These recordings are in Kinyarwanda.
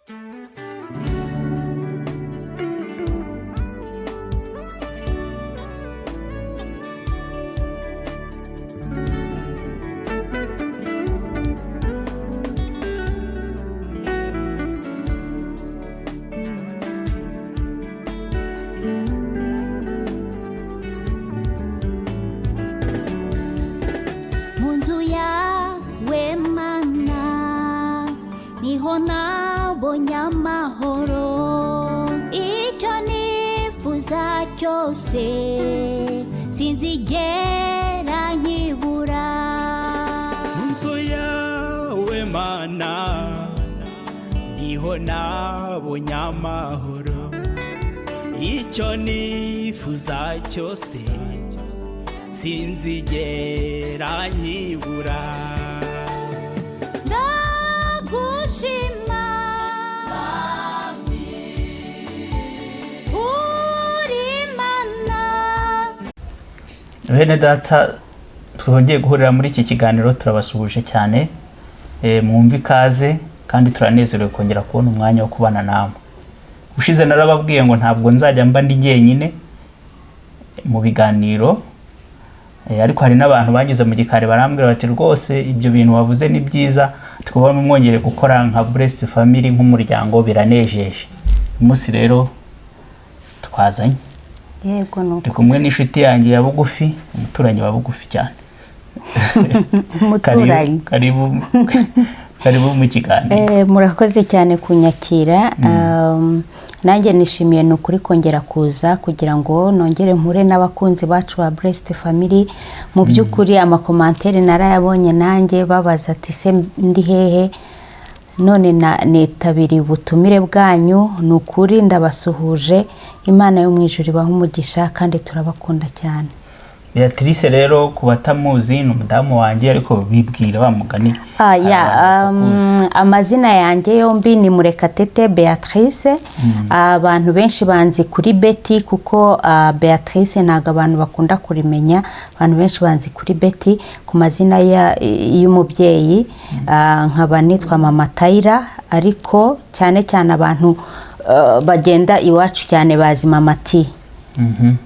Mu nzu yawe mana niho nabonye amahoro, icyo nifuza cyose sinzigera nkibura. Nzu yawe mana niho nabonye amahoro, icyo nifuza cyose sinzigera nkibura. Ndagushima uri Mana. Bene data twongeye guhurira muri iki kiganiro, turabasuhuje cyane. Mwumve ikaze kandi turanezerewe kongera kubona umwanya wo kubana namwe. Ushize narababwiye ngo ntabwo nzajya mba ndi jyenyine mu biganiro, ariko hari n'abantu banyuze mu gikari barambwira bati: "Rwose ibyo bintu wavuze ni byiza, tukaba mwongere gukora nka Blessed Family, nk'umuryango, biranejeje." Uyu munsi rero twazanye Yego, ni ndi kumwe n'inshuti yanjye ya bugufi, umuturanyi wa bugufi cyane. Umuturanyi. Karibu, karibu mu kiganiro. Murakoze cyane kunyakira. Nanjye nishimiye ni ukuri kongera kuza kugira ngo nongere mpure n'abakunzi bacu ba Blessed Family. Mu by'ukuri amacommentaires narayabonye nanjye, babaza ati: "Se ndi hehe?" None nitabiriye ubutumire bwanyu. Ni ukuri ndabasuhuje, Imana yo mu ijuru ibahe umugisha kandi turabakunda cyane. Beatrice rero, ku batamuzi, ni umudamu wanjye, ariko bibwira wa mugani. Ah, ya, hari abantu batakuzi. Amazina yanjye yombi ni Murekatete Beatrice. Abantu benshi banzi kuri Betty kuko Beatrice ntabwo abantu bakunda kurimenya. Abantu benshi banzi kuri Betty ku mazina y'umubyeyi. Nkaba nitwa Mama Tayira, ariko cyane cyane abantu bagenda iwacu cyane bazi Mama T.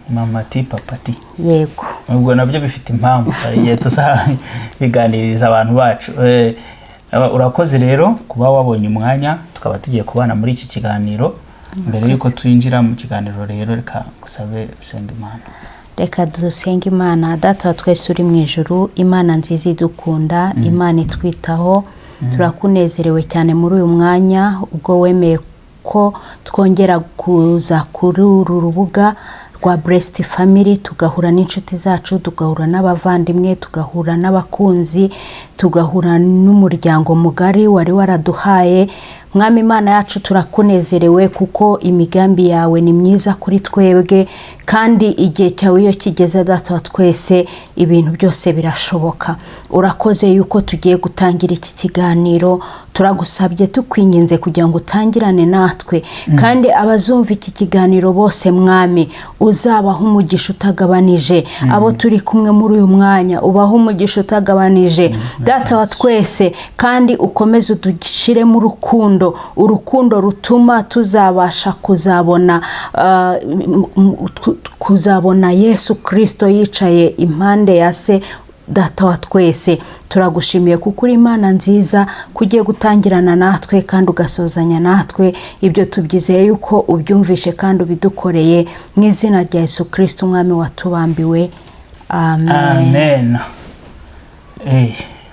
Mama T, Papa T. Yego. Ubwo nabyo bifite impamvu, hari igihe tuzabiganiriza abantu bacu. Urakoze rero kuba wabonye umwanya tukaba tugiye kubana muri iki kiganiro. Mbere y'uko twinjira mu kiganiro rero, reka ngusabe usenga Imana. Reka dusenge Imana. Data wa twese uri mu ijuru, Imana nziza idukunda, Imana itwitaho, turakunezerewe cyane muri uyu mwanya ubwo wemeye ko twongera kuza kuri uru rubuga rwa Blessed Family, tugahura n'inshuti zacu, tugahura n'abavandimwe, tugahura n'abakunzi, tugahura n'umuryango mugari wari waraduhaye. Mwami Imana yacu, turakunezerewe kuko imigambi yawe ni myiza kuri twebwe, kandi igihe cyawe iyo kigeze, Data wa twese, ibintu byose birashoboka. Urakoze yuko tugiye gutangira iki kiganiro. Turagusabye, tukwinginze kugira ngo utangirane natwe, kandi abazumva iki kiganiro bose, Mwami, uzabaha umugisha utagabanije. Abo turi kumwe muri uyu mwanya ubaha umugisha utagabanije, Data wa twese, kandi ukomeze udushyiremo urukundo, urukundo rutuma tuzabasha kuzabona Yesu Kirisito yicaye impande ya se. Data wa twese, turagushimiye kuko uri Imana nziza, ko ugiye gutangirana natwe kandi ugasozanya natwe. Ibyo tubyizeye yuko ubyumvishe kandi ubidukoreye, mu izina rya Yesu Kirisito Umwami watubambiwe, amen. Amen.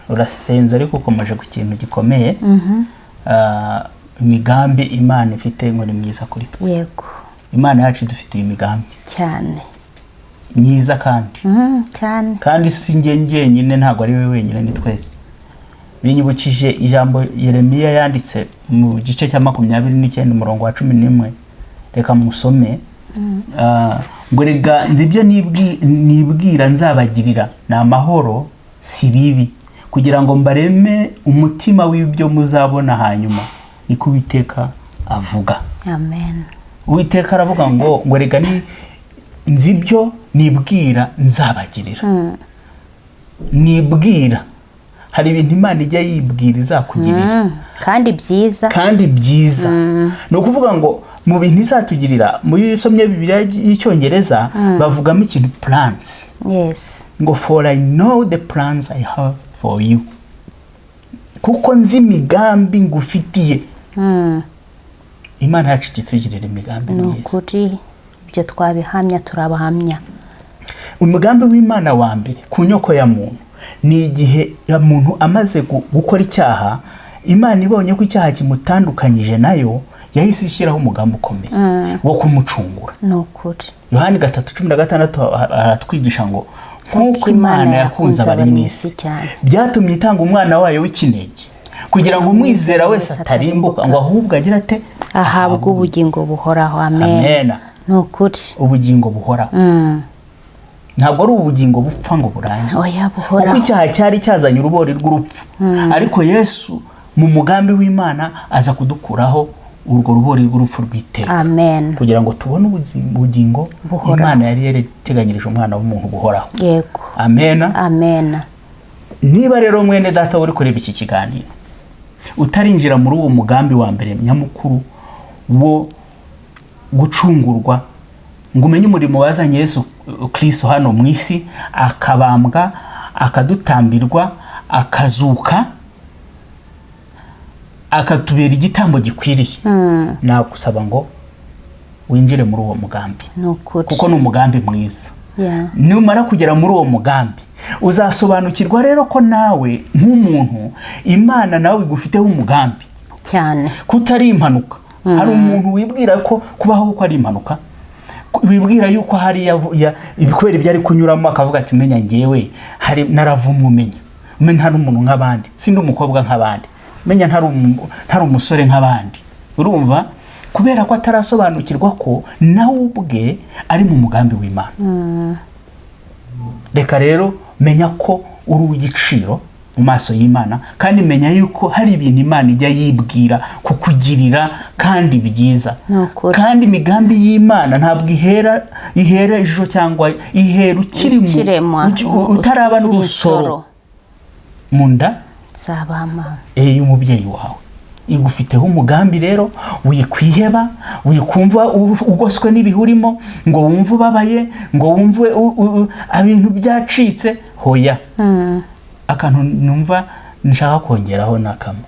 Urasenze ariko ukomeje ku kintu gikomeye. Imigambi Imana ifite ngo ni myiza kuri twe. Imana yacu idufitiye imigambi cyane myiza kandi Cyane. Kandi si njye njyenyine, ntabwo ari we wenyine, ni twese. Binyibukije ijambo Yeremiya yanditse mu gice cya 29, umurongo wa 11. Reka musome. Ngo: "Rega nzi ibyo nibwira nzabagirira, ni amahoro si bibi, kugira ngo mbareme umutima w'ibyo muzabona hanyuma, niko Uwiteka avuga." Amen. Uwiteka aravuga ngo rega ni nzi ibyo nibwira nzabagirira. Nibwira Hari ibintu Imana ijya yibwira izakugirira. Kandi byiza. Kandi byiza. Ni ukuvuga ngo mu bintu izatugirira, muri usomye Bibiliya y'Icyongereza bavugamo ikintu plans, ngo "For I know the plans I have for you", kuko nzi imigambi ngufitiye. Imana yacu itugirira imigambi Ni myiza. ukuri, ibyo twabihamya, turabahamya. Umugambi w'Imana wa mbere ku nyoko ya muntu ni igihe ya muntu amaze gukora icyaha, Imana ibonye ko icyaha kimutandukanyije nayo, yahise ishyiraho umugambi ukomeye wo kumucungura. Ni ukuri. Yohani 3:16 aratwigisha ngo nk'uko Imana yakunze abari mu isi cyane, byatumye itanga umwana wayo w'ikinege, kugira ngo umwizera wese atarimbuka, ngo ahubwo agire ate? Ahabwa ubugingo buhoraho. Amen. Amena. Ni ukuri. Ubugingo buhoraho. Ntabwo ari ubugingo bupfa ngo burangire, Oya, kuko buhoraho. icyaha cyari cyazanye urubori rw'urupfu, ariko Yesu mu mugambi w'Imana aza kudukuraho urwo rubori rw'urupfu rw'iteka, Amen. kugira ngo tubone ubugingo Buhoraho. Imana yari yarateganyirije umwana w'umuntu buhoraho. Amena. Amen. Niba rero, mwene data uri kureba iki kiganiro, utarinjira muri uwo mugambi wa mbere nyamukuru wo gucungurwa, ngo umenye umurimo wazanye Yesu Kristo hano mu isi, akabambwa, akadutambirwa, akazuka, akatubera igitambo gikwiriye, nagusaba ngo winjire muri uwo mugambi, Ni ukuri. kuko ni umugambi mwiza. Numara kugera muri uwo mugambi, uzasobanukirwa rero ko nawe nk'umuntu Imana nawe igufiteho umugambi, kutari impanuka. Hari umuntu wibwira ko kubaho ko ari impanuka, wibwira yuko hari kubera ibyo ari kunyuramo akavuga ati: "Menya ngewe hari naravumwe, umenya ntari umuntu nk'abandi, sindi umukobwa nk'abandi, menya ntari umusore nk'abandi." Urumva, kubera ko atarasobanukirwa ko nawe ubwe ari mu mugambi w'Imana. Reka rero, menya ko uri uw'igiciro mu maso y'Imana, kandi menya yuko hari ibintu Imana ijya yibwira kukugirira kandi byiza. Ni ukuri. Kandi imigambi y'Imana ntabwo ihera ejo, cyangwa ihera ukiri mu Ukiremwa, utaraba ukiri n'urusoro insoro. mu nda Zabama. y'umubyeyi wawe. Igufiteho umugambi. Rero wikwiheba, wikumva ugoswe n'ibihe urimo, ngo wumve ubabaye, ngo wumve ibintu byacitse. Hoya. Akantu numva nshaka kongeraho ni akamwe: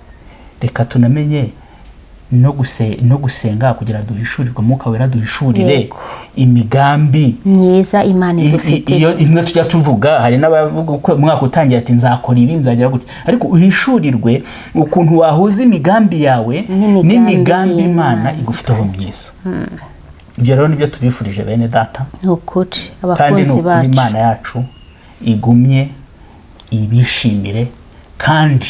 reka tunamenye no gusenga kugira duhishurirwe Umwuka Wera, duhishurire imigambi myiza Imana idufitiye. Iyo imwe tujya tuvuga, hari n'abavuga uko umwaka utangiye ati: "Nzakora ibi, nzagira gutya", ariko uhishurirwe ukuntu wahuza imigambi yawe n'imigambi n'imigambi Imana y'Imana. igufiteho myiza. Ibyo rero nibyo tubifurije, bene data. Ni ukuri. Kandi ni Abakunzi ukuri, bacu, Imana yacu igumye ibishimire, kandi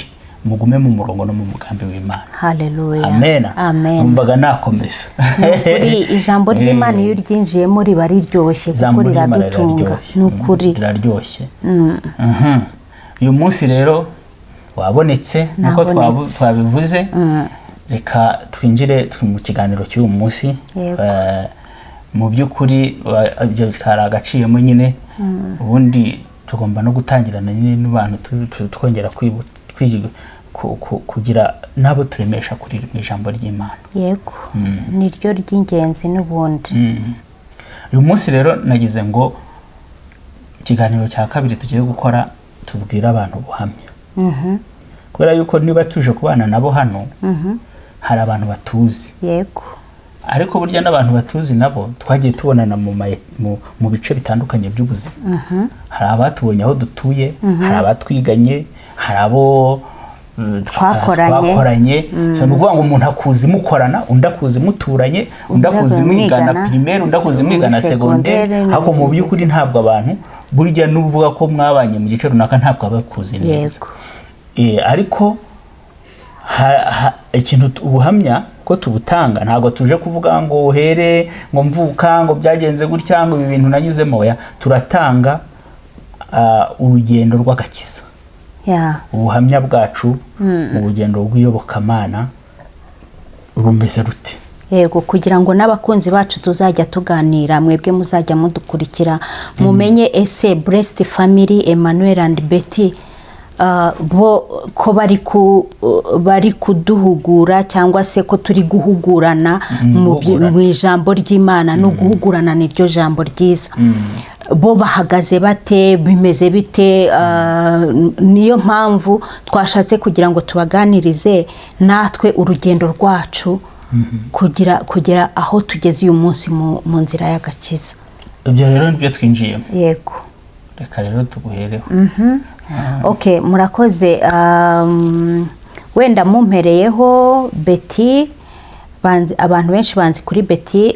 mugume mu murongo no mu mugambi w'Imana. Haleluya. Amena. Amen. Numvaga nakomeza. Ni ukuri, ijambo ry'Imana iyo uryinjiyemo riba riryoshye, kuko Ijambo ry'Imana riradutunga. riraryoshye. Ni ukuri. Riraryoshye. Uyu munsi rero wabonetse nkuko Nabonetse. twabivuze. Reka twinjire mu kiganiro cy'uyu munsi. Yego. Mu by'ukuri ibyo kari agaciyemo nyine. Ubundi tugomba no gutangirana nyine n'abantu, twongera kugira n'abo turemesha kuri mu ijambo ry'Imana. Yego, niryo ry'ingenzi n'ubundi. Uyu munsi rero nagize ngo ikiganiro cya kabiri tugiye gukora, tubwire abantu ubuhamya, kubera yuko niba tuje kubana nabo hano, hari abantu batuzi, ariko burya n'abantu batuzi nabo twagiye tubonana mu bice bitandukanye by'ubuzima. Hari abatubonye aho dutuye, hari abatwiganye, hari abo Twakoranye. twakoranye. So, ni ukuvuga ngo umuntu akuzi mukorana, undi akuzi muturanye, undi akuzi mwigana mwigana primaire, undi akuzi mwigana segondere, segondere. Ariko mu by'ukuri ntabwo abantu burya n'uvuga ko mwabanye mu gice runaka ntabwo aba akuzi neza. Ariko ikintu ubuhamya ko tubutanga, ntabwo tuje kuvuga ngo uhere ngo mvuka ngo byagenze gutya, ngo ibi bintu nanyuzemo. Oya, turatanga urugendo rw'agakiza, ubuhamya bwacu mu rugendo rw'iyobokamana rumeze rute. Yego, kugira ngo n'abakunzi bacu tuzajya tuganira, mwebwe muzajya mudukurikira, mumenye ese Blessed Family, Emmanuel and Betty. Bo ko bari kuduhugura cyangwa se ko turi guhugurana Guhugurana. mu ijambo ry'Imana, no guhugurana niryo jambo ryiza. Bo bahagaze bate? Bimeze bite? Niyo mpamvu twashatse kugira ngo tubaganirize natwe urugendo rwacu kugira kugera aho tugeze uyu munsi mu nzira y'agakiza. Ibyo rero nibyo twinjiyemo. Yego. Reka rero tuguhereho. Ok, murakoze. Wenda mumpereyeho Betty, abantu benshi banzi kuri Betty.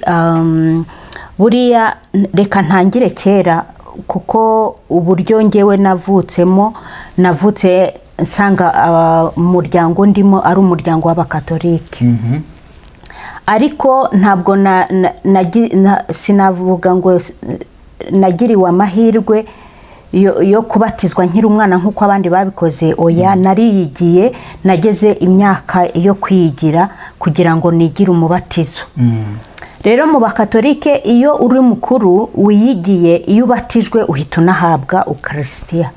Buriya reka ntangire kera, kuko uburyo ngewe navutsemo, navutse nsanga umuryango ndimo ari umuryango w'Abakatolike, ariko ntabwo sinavuga ngo nagiriwe amahirwe yo kubatizwa nkiri umwana nk'uko abandi babikoze. Oya, nariyigiye. Nageze imyaka yo kwiyigira kugira ngo nigire umubatizo. Rero mu Bakatolike, iyo uri mukuru wiyigiye, iyo ubatijwe uhita unahabwa ukarisitiya.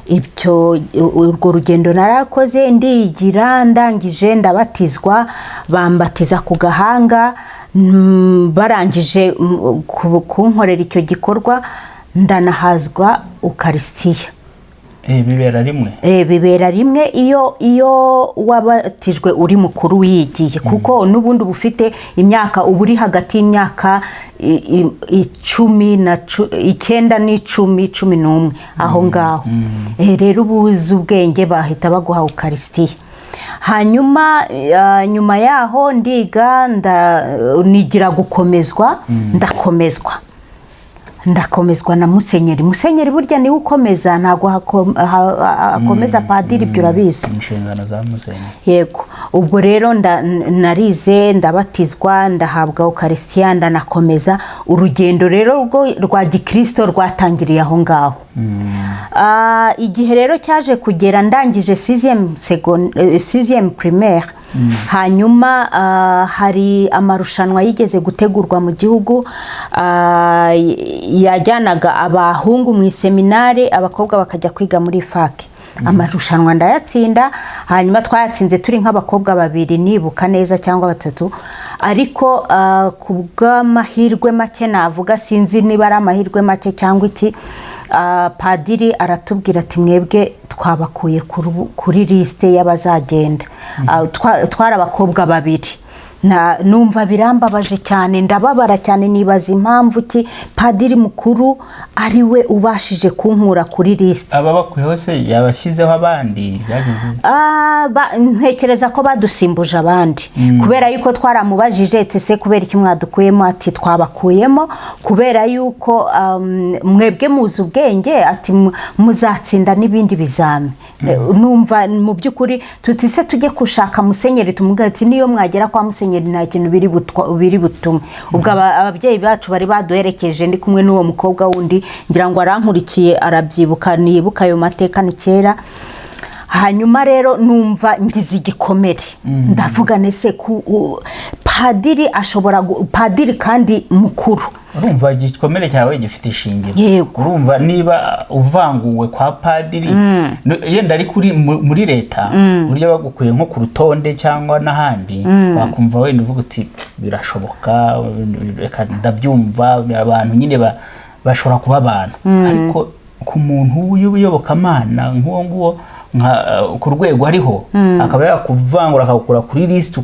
Ibyo urwo rugendo narakoze, ndiyigira, ndangije ndabatizwa, bambatiza ku gahanga. Barangije kunkorera icyo gikorwa, ndanahazwa ukarisitiya. Bibera rimwe? Bibera rimwe iyo wabatijwe uri mukuru wiyigiye, kuko n'ubundi uba ufite imyaka, uba uri hagati y'imyaka 10 na 9 n'icumi, 11, aho ngaho. Rero uba uzi ubwenge, bahita baguha ukarisitiya. Hanyuma nyuma yaho ndiga, nigira gukomezwa, ndakomezwa na musenyeri. Musenyeri burya niwe ukomeza, ntabwo hakomeza padiri, ibyo urabizi. Inshingano za musenyeri. Yego. Ubwo rero narize, ndabatizwa, ndahabwa ukarisitiya, ndanakomeza. Urugendo rero rwo rwa gikirisito rwatangiriye aho ngaho. Igihe rero cyaje kugera ndangije sixième primaire, hanyuma hari amarushanwa yigeze gutegurwa mu gihugu, yajyanaga abahungu mu iseminari, abakobwa bakajya kwiga muri fac. Amarushanwa ndayatsinda. Hanyuma twayatsinze turi nk'abakobwa babiri, nibuka neza, cyangwa batatu. Ariko ku bw'amahirwe make navuga, sinzi niba ari amahirwe make cyangwa iki, padiri aratubwira ati: "Mwebwe twabakuye kuri lisite y'abazagenda." Twari abakobwa babiri. Numva birambabaje cyane, ndababara cyane, nibaza impamvu ki padiri mukuru ari we ubashije kunkura kuri lisite. Aba bakuyeho se yabashyizeho abandi? Byagenze bite? Ntekereza ko badusimbuje abandi, kubera yuko twaramubajije ati: "Se kubera iki mwadukuyemo?" Ati: "Twabakuyemo kubera yuko mwebwe muzi ubwenge," ati, "muzatsinda n'ibindi bizami." Numva mu by'ukuri, tuti: "Se tujye gushaka musenyeri?" Tumubwira ati: "Niyo mwagera kwa musenyeri nta kintu biri butume." Ubwo ababyeyi bacu bari baduherekeje, ndi kumwe n'uwo mukobwa wundi, ngira ngo arankurikiye, arabyibuka, nibuka ayo mateka, ni kera. Hanyuma rero numva ngize igikomere, ndavuga nese ku padiri ashobora padiri kandi mukuru. Urumva igikomere cyawe gifite ishingiro. Yego. Urumva niba uvanguwe kwa padiri, yenda ari kuri muri leta, buryo bagukuye nko ku rutonde cyangwa n'ahandi, wakumva wenda uvuga uti: "Pf, birashoboka, reka ndabyumva, abantu nyine bashobora kuba abantu." Ariko ku muntu w'iyobokamana nk'uwo nguwo, ku rwego ariho, akaba yakuvangura akagukura kuri lisiti,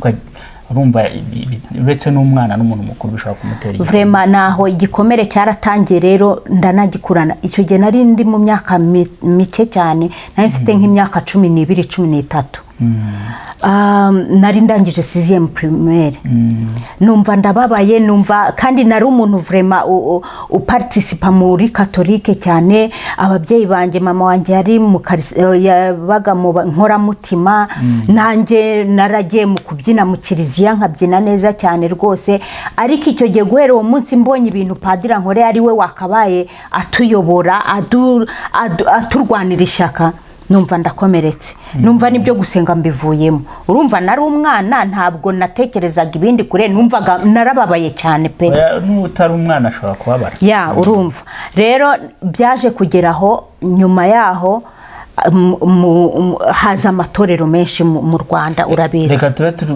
urumva uretse n'umwana, n'umuntu mukuru bishobora kumutera igikomere. Vraiment, naho igikomere cyaratangiye rero, ndanagikurana. Icyo gihe nari ndi mu myaka mike cyane, nari mfite nk'imyaka 12, 13. Nari ndangije sixième primaire. Numva ndababaye, numva kandi nari umuntu vraiment uparticipa muri katolike cyane. Ababyeyi banjye, mama wanjye yari mu yabaga mu nkoramutima, nanjye naragiye mu kubyina mu kiliziya, nkabyina neza cyane rwose. Ariko icyo gihe, guhera uwo munsi mbonye ibintu padiri ankoreye, ari we wakabaye atuyobora, aturwanira ishyaka, numva ndakomeretse, numva n'ibyo gusenga mbivuyemo. Urumva nari umwana, ntabwo natekerezaga ibindi kure, numvaga narababaye cyane pe. Oya, n'utari umwana ashobora kubabara. Ya, urumva rero byaje kugera aho nyuma yaho. Haza amatorero menshi mu Rwanda, urabizi. Reka tube turi.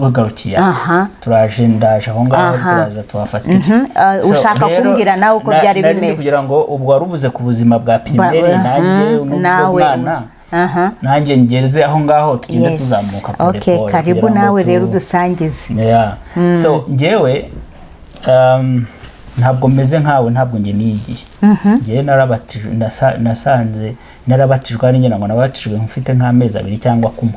Turaje, ndaje aho ngaho. Turaza tuhafatire. Ah, So, ushaka rero, kumbwira nawe uko byari nari ndi bimeze. Kugira ngo ubwo wari uvuze ku buzima bwa primaire, nanjye n'ubwo Nawe mwana, nanjye ngeze aho ngaho, tugende tuzamuka pole pole, Karibu. kugira ngo Nawe rero udusangize. Yeah. So ngewe ntabwo meze nkawe, ntabwo njye niyigiye. Ngewe narabatijwe, nasanze narabatijwe ari ngira ngo nabatijwe mfite nk'amezi 2 cyangwa kumwe.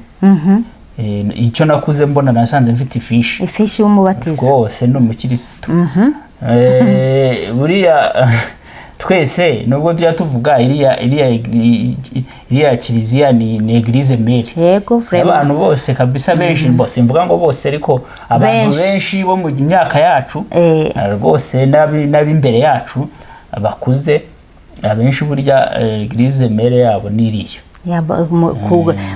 Icyo nakuze mbona, nasanze mfite ifishi. Ifishi y'umubatizo. Rwose ni umukirisitu. Buriya twese nubwo tujya tuvuga iriya kiliziya ni église mère. Yego, vraiment. Abantu bose kabisa, benshi bose, mvuga ngo bose, ariko abantu Benshi. benshi bo mu myaka yacu, rwose n'ab'imbere yacu bakuze, abenshi burya église mère yabo ni iriya. Ya,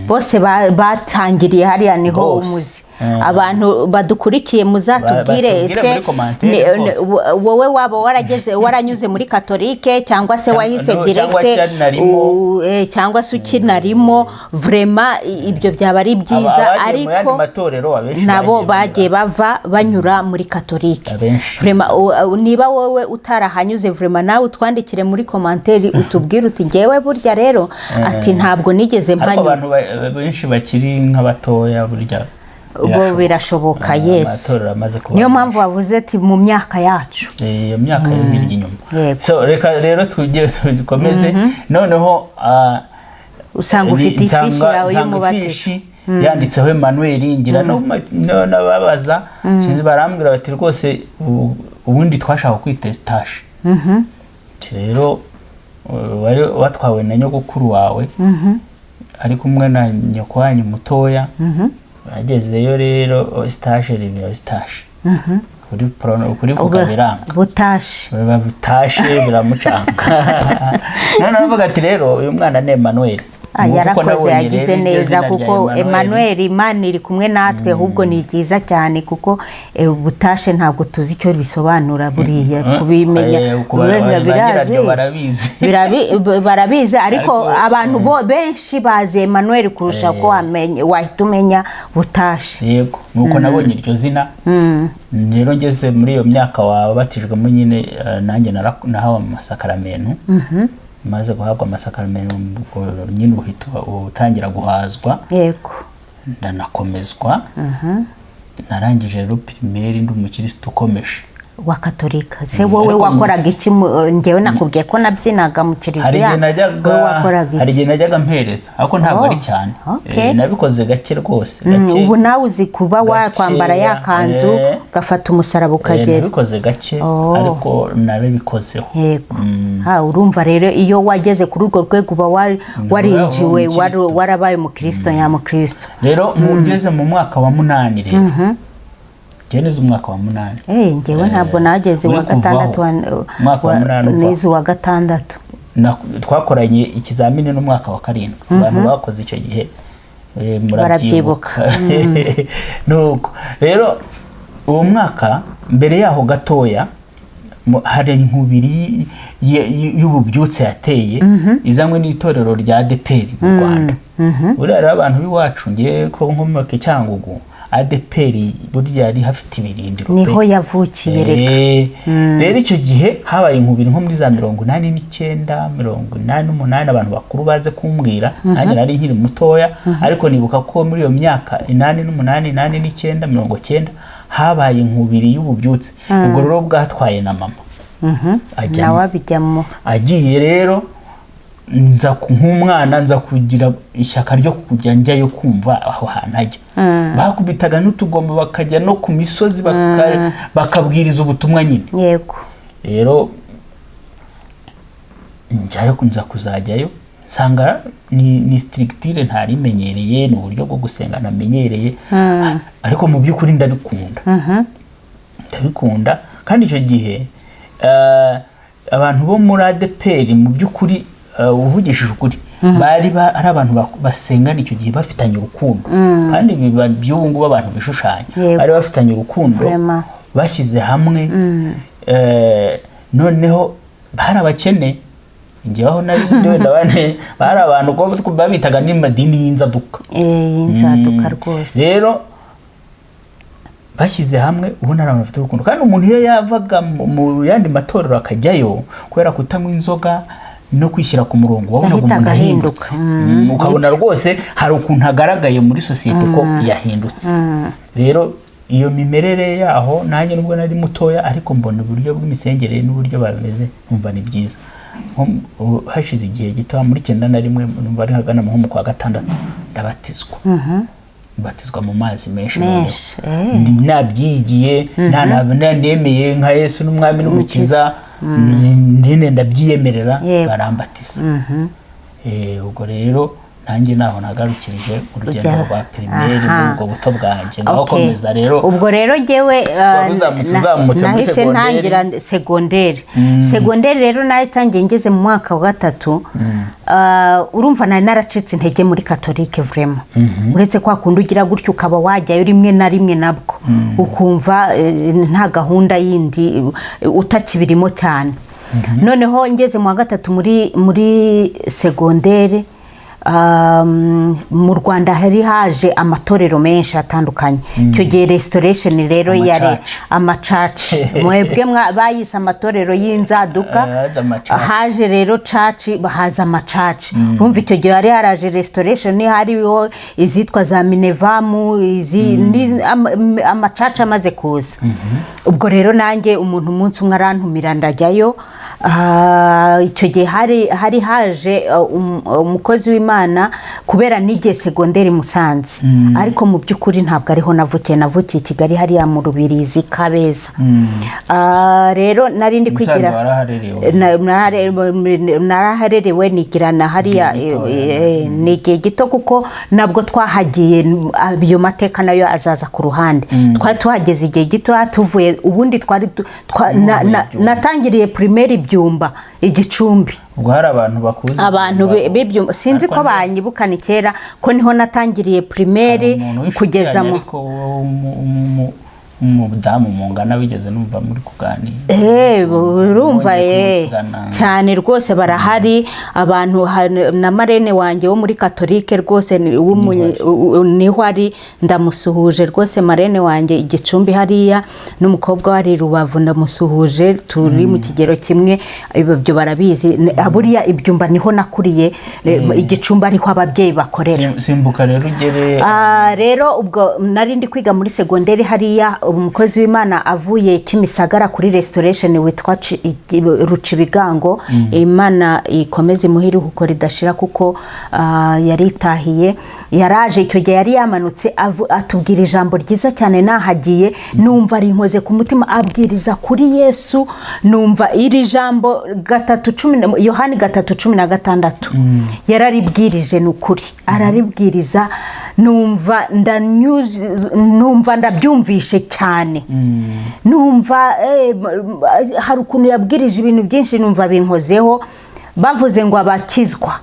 bose batangiriye hariya, niho Bose. umuzi. Abantu badukurikiye muzatubwire, Batubwire ese muri commentaire rwose. Wowe waba warageze, waranyuze muri katolike cyangwa se wahise No, cyangwa direct ukinarimo. Cyangwa se ukinarimo, vraiment ibyo byaba ari byiza. Abagiye mu yandi Ariko matorero abenshi nabo bagiye bagiye bava banyura muri katolike. Abenshi. Vraiment, niba wowe utarahanyuze, vraiment nawe utwandikire muri commentaire, utubwire uti: "Ngewe burya rero," ati, "ntabwo nigeze ariko mpanyura." Abantu benshi bakiri nk'abatoya burya Bo birashoboka. Yes. Amatorero amaze kuba Niyo mpamvu wavuze ati mu myaka yacu. Iyo myaka yo hirya inyuma. Yego. So reka rero tujye dukomeze noneho. Usanga ufite ifishi yawe nsanga y'umubatizo. ifishi yanditseho Emmanuel. Ngira no n'ababaza, sinzi, barambwira bati: "Rwose ubundi twashaka kwita Eustache." Ati rero wari watwawe na nyogokuru wawe ari kumwe na nyoko wanyu mutoya, agezeyo rero Eustache riba Eustache, kurivuga biranga. Butashe. Bitashe biramucanga. None aravuga ati: "Rero uyu mwana ni Emmanuel." Ah, Nguko uko yarakoze. nabonye Yagize rero iryo neza zina rya kuko Emmanuel, Imana iri kumwe natwe. Ahubwo ni byiza cyane kuko butashe ntabwo tuzi icyo bisobanura buriya, kubimenya wenda ba nyiraryo birazwi. Barabizi. Barabizi ariko Ariko, abantu bo benshi bazi Emmanuel kurusha ko wahita umenya butashe. Yego, nuko nabonye iryo zina rero ngeze muri iyo myaka wabatijwemo nyine. Nanjye nahawe amasakaramentu. Maze guhabwa amasakaramentu, ubwo nyine uhita utangira guhazwa. Ndanakomezwa. Narangije rero primaire ndi umukirisitu ukomeje. Wa katolika se wowe Ariko wakoraga iki? Njyewe nakubwiye ko nabyinaga mu Hari kiliziya. igihe najyaga Wowe wakoraga hari iki? igihe najyaga mpereza, ariko ntabwo Oh, ari cyane. okay. Nabikoze gake rwose, gake. Ubu nawe uzi kuba wakwambara ya kanzu, ugafata umusaraba, ukagera. Nabikoze gake, Oh. ariko narabikozeho. Yego. Ha, urumva rero iyo wageze kuri urwo rwego uba warinjiwe, umukristo. warabaye umukristo nyamukristo. Rero ngeze mu mwaka wa munani rero, njyewe nize umwaka wa munani. Njyewe ntabwo nageze uri wa gatandatu. kuvaho. Umwaka wa munani uvaho. Nize uwa gatandatu. Twakoranye ikizamini n'umwaka wa karindwi. Abantu bakoze icyo gihe Barabyibuka. Nuko rero uwo mwaka, mbere yaho gatoya, hari inkubiri y'ububyutse yateye izanywe n'itorero rya ADEPR mu Rwanda. Buriya rero abantu b'iwacu, ngewe ko nkomoka i Cyangugu, ADEPR burya yari hafite ibirindiro pe. Niho yavukiye reka. Rero icyo gihe habaye inkubiri nko muri za 89, 88, abantu bakuru baze kumbwira. Nanjye nari nkiri mutoya, ariko nibuka ko muri iyo myaka 88, 89, 90 habaye inkubiri y'ububyutse. Ubwo rero bwatwaye na mama ajyamo. Nawe abijyamo. Agiye rero, nza nk'umwana nza kugira ishyaka ryo kujya njyayo kumva aho hantu ajya. Bakubitaga n'utugomba, bakajya no ku misozi, bakabwiriza ubutumwa nyine. Rero njyayo, nza kuzajyayo nsanga ni structure ntarimenyereye, ni uburyo bwo gusenga ntamenyereye, ariko mu by'ukuri ndabikunda, ndabikunda. Kandi icyo gihe abantu bo muri ADEPR, mu by'ukuri, uvugishije ukuri, bari ari abantu basengana icyo gihe bafitanye urukundo, kandi biba by'ubu ngubu abantu bishushanya. Bari bafitanye urukundo, Vraiment. bashyize hamwe. Noneho bari abakene. Njyewe aho nari ndi wenda bane bari abantu ubwo babitaga n'amadini y'inzaduka. Inzaduka rwose. Rero bashyize hamwe, ubona ari abantu bafite urukundo, kandi umuntu iyo yavaga mu yandi matorero akajyayo, kubera kutanywa inzoga no kwishyira ku murongo, wabonaga Yahitaga umuntu ahinduka. ahindutse. Ukabona rwose hari ukuntu agaragaye muri sosiyete ko yahindutse. Rero iyo mimerere yaho, nanjye nubwo nari mutoya, ariko mbona uburyo bw'imisengere n'uburyo bameze, nkumva ni byiza. Hashize igihe gito, muri 91, numva ari hagana nko mu kwa gatandatu, ndabatizwa, mbatizwa mu mazi menshi noneho. Menshi, eh. Nabyigiye, nemeye nka Yesu n'umwami n'umukiza, nyine ndabyiyemerera, barambatiza. Ubwo rero nanjye naho nagarukirije urugendo rwa primaire muri ubwo buto bwanjye. Ngaho komeza rero. Ubwo rero njyewe Wari uzamutse, uzamutse muri nahise segonderi. ntangira segonderi. Segonderi rero nayitangiye ngeze mu mwaka wa gatatu. Urumva nari naracitse intege muri katolike vraiment, uretse kwa kundi ugira gutyo ukaba wajyayo rimwe na rimwe, nabwo ukumva nta gahunda yindi, utakibirimo cyane. Noneho ngeze mu wa gatatu muri segonderi, mu Rwanda hari haje amatorero menshi atandukanye icyo gihe, restoration rero yari Amacaci. Amacaci mwebwe bayise amatorero y'inzaduka. Haje amacaci. Haje rero caci, haza amacaci. Urumva icyo gihe hari haraje restoration, hariho izitwa za minevamu, izi amacaci amaze kuza. Ubwo rero nanjye umuntu umunsi umwe arantumira, ndajyayo. Icyo gihe hari haje umukozi w'Imana, kubera nigiye segonderi Musanze, ariko mu by'ukuri ntabwo ariho navukiye. Navukiye i Kigali, hariya mu Rubirizi, Kabeza. Rero nari ndi Musanze kwigira waraharerewe? Naraharerewe, nigira na hariya. Igihe gitoya. Ni igihe gito, kuko nabwo twahagiye, ayo mateka nayo azaza ku ruhande. Twari tuhageze igihe gito tuvuye, ubundi twari Ibyumba. natangiriye primaire Byumba, Igicumbi. Ubwo hari abantu bakuzi? Abantu b'Ibyumba sinzi Ariko ko banyibuka, ni kera ko niho natangiriye primaire umuntu w'inshuti kugeza yanjye, mu ariko umudamu mungana wigeze numva muri kuganira. Urumva Mwongeye kumuvugana. Cyane rwose barahari abantu, na marene wanjye wo muri katolike rwose niho ari, ndamusuhuje rwose, marene wanjye Igicumbi hariya, n'umukobwa we ari i Rubavu, ndamusuhuje, turi mu kigero kimwe, ibyo barabizi. Buriya Ibyumba niho nakuriye, Igicumbi ariho ababyeyi bakorera. Simbuka rero ugere Rero ubwo nari ndi kwiga muri segonderi hariya, umukozi w'Imana avuye Kimisagara kuri restoration witwa Rucibigango, Imana ikomeze imuhe iruhuko ridashira kuko yaritahiye, yaraje icyo gihe yari yamanutse, atubwira ijambo ryiza cyane. Nahagiye numva rinkoze ku mutima, abwiriza kuri Yesu, numva iri jambo Yohani 3:16, yararibwirije, ni ukuri araribwiriza, numva numva ndabyumvishe cyane, numva hari ukuntu yabwirije ibintu byinshi, numva binkozeho. Bavuze ngo abakizwa,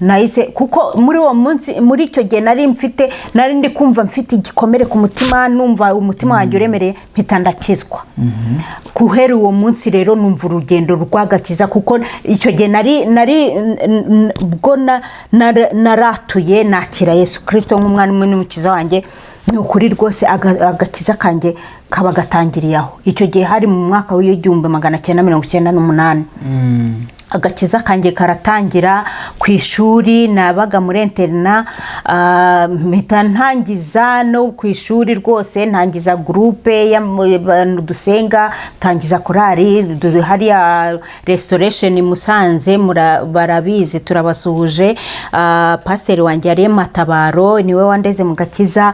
nahise, kuko muri uwo munsi, muri icyo gihe nari mfite, nari ndi kumva mfite igikomere ku mutima, numva umutima wanjye uremereye, mpita ndakizwa. Guhera uwo munsi rero numva urugendo rw'agakiza, kuko icyo gihe nari bwo naratuye nakira Yesu Kirisito nk'umwami n'umukiza wanjye. Ni ukuri rwose agakiza kanjye kaba gatangiriye aho. Icyo gihe hari mu mwaka w'1998. Agakiza kanjye karatangira. Ku ishuri nabaga muri interina, mpita ntangiza no ku ishuri rwose, ntangiza groupe y'abantu dusenga, ntangiza korali hariya restoration Musanze, barabizi, turabasuhuje. Pasiteri wanjye yari Matabaro, niwe wandeze mu gakiza.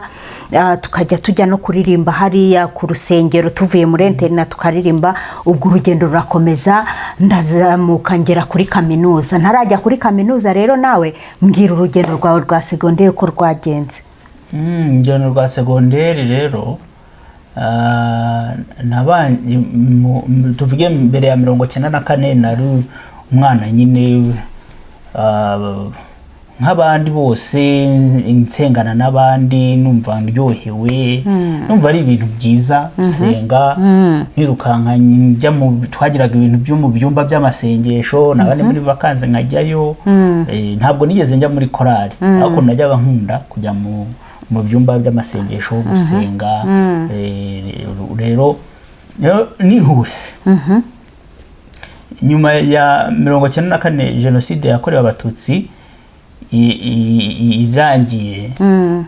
Tukajya tujya no kuririmba hariya ku rusengero, tuvuye muri interina tukaririmba. Ubwo urugendo rurakomeza, ndazamuka ngera kuri kaminuza. Ntarajya kuri kaminuza rero, nawe mbwira urugendo rwawe rwa segonderi uko rwagenze. Urugendo rwa segonderi rero, tuvuge mbere ya 94, nari umwana nyine. Nk'abandi bose, nsengana n'abandi, numva ndyohewe, numva ari ibintu byiza gusenga, nkirukanka njya mu, twagiraga ibintu byo mu byumba by'amasengesho, nabandi muri vacances nkajyayo. Ntabwo nigeze njya muri korali, ariko najyaga nkunda kujya mu byumba by'amasengesho gusenga. Rero nihuse, nyuma ya 94, jenoside yakorewe Abatutsi irangiye,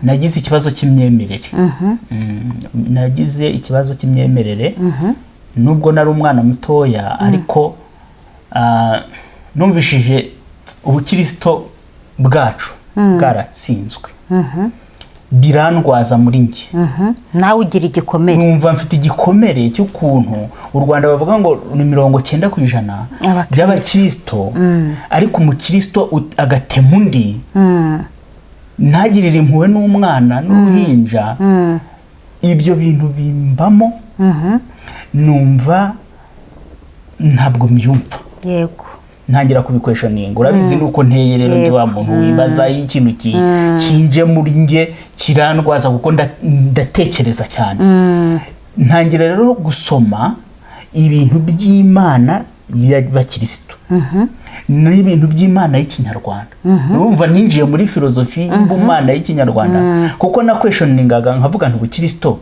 nagize ikibazo cy'imyemerere. Nagize ikibazo cy'imyemerere nubwo nari umwana mutoya, ariko numvishije ubukirisito bwacu bwaratsinzwe, birandwaza muri njye. Nawe ugira igikomere. Numva mfite igikomere cy'ukuntu u Rwanda bavuga ngo ni 90% Abakristo. by'abakirisito, ariko umukirisito agatema undi, ntagirire impuhwe n'umwana n'uruhinja. Ibyo bintu bimbamo, numva ntabwo mbyumva. Ntangira kubiquestioninga. Urabizi nuko nteye rero, ndi wa muntu wibaza. Iyo ikintu kinje muri nge kirandwaza, kuko ndatekereza cyane. Ntangira rero gusoma ibintu by'Imana y'abakirisitu n'ibintu by'Imana y'ikinyarwanda. Urumva ninjiye muri filozofi y'Imana y'ikinyarwanda, kuko naquestioningaga nkavuga nti ubukirisito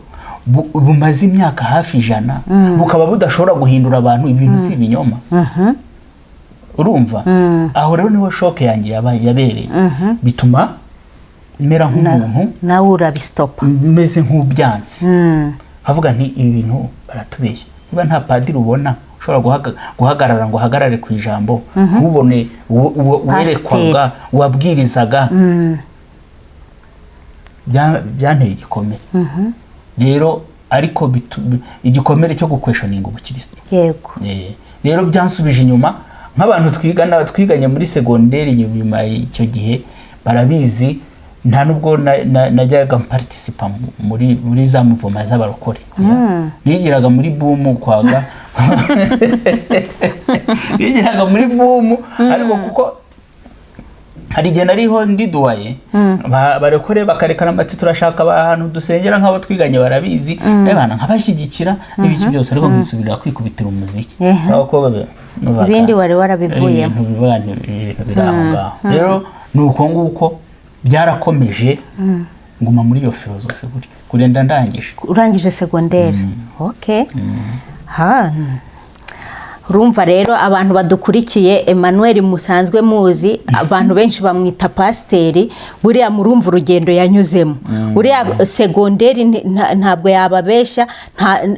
bumaze imyaka hafi 100 bukaba budashobora guhindura abantu, ibintu si ibinyoma. Urumva aho rero niho choc yanjye yabereye, bituma mera nk'umuntu Nawe urabistopa. meze nk'ubyanze, nkavuga nti ibi bintu baratubeshya. Niba nta padiri ubona ushobora guhagarara ngo ahagarare ku ijambo, ntubone werekwaga, wabwirizaga, byanteye igikomere rero, ariko igikomere cyo guquestioninga ubukristo. Rero byansubije inyuma. Nk'abantu twigana, twiganye muri segonderi nyuma icyo gihe barabizi, nta nubwo najyaga mparticipa muri za mouvement z'abarokore. Nigiraga muri bumu kwaga, nigiraga muri bumu, ariko kuko hari igihe nariho ndi doyen, barekore bakarekana bati turashaka ahantu dusengera, nk'abo twiganye barabizi, bana nkabashyigikira n'ibiki byose, ariko nkisubirira kwikubitira umuziki. Aho ko numvaga Ibindi wari warabivuyemo. ibintu biba ibintu biri aho ngaho. Rero ni uko nguko byarakomeje, nguma muri iyo filozofi gutyo kurenda ndangije. Urangije segonderi, okay. Ha, urumva rero abantu badukurikiye, Emmanuel musanzwe muzi, abantu benshi bamwita pasiteri. Buriya murumva urugendo yanyuzemo. Buriya segonderi ntabwo yababeshya,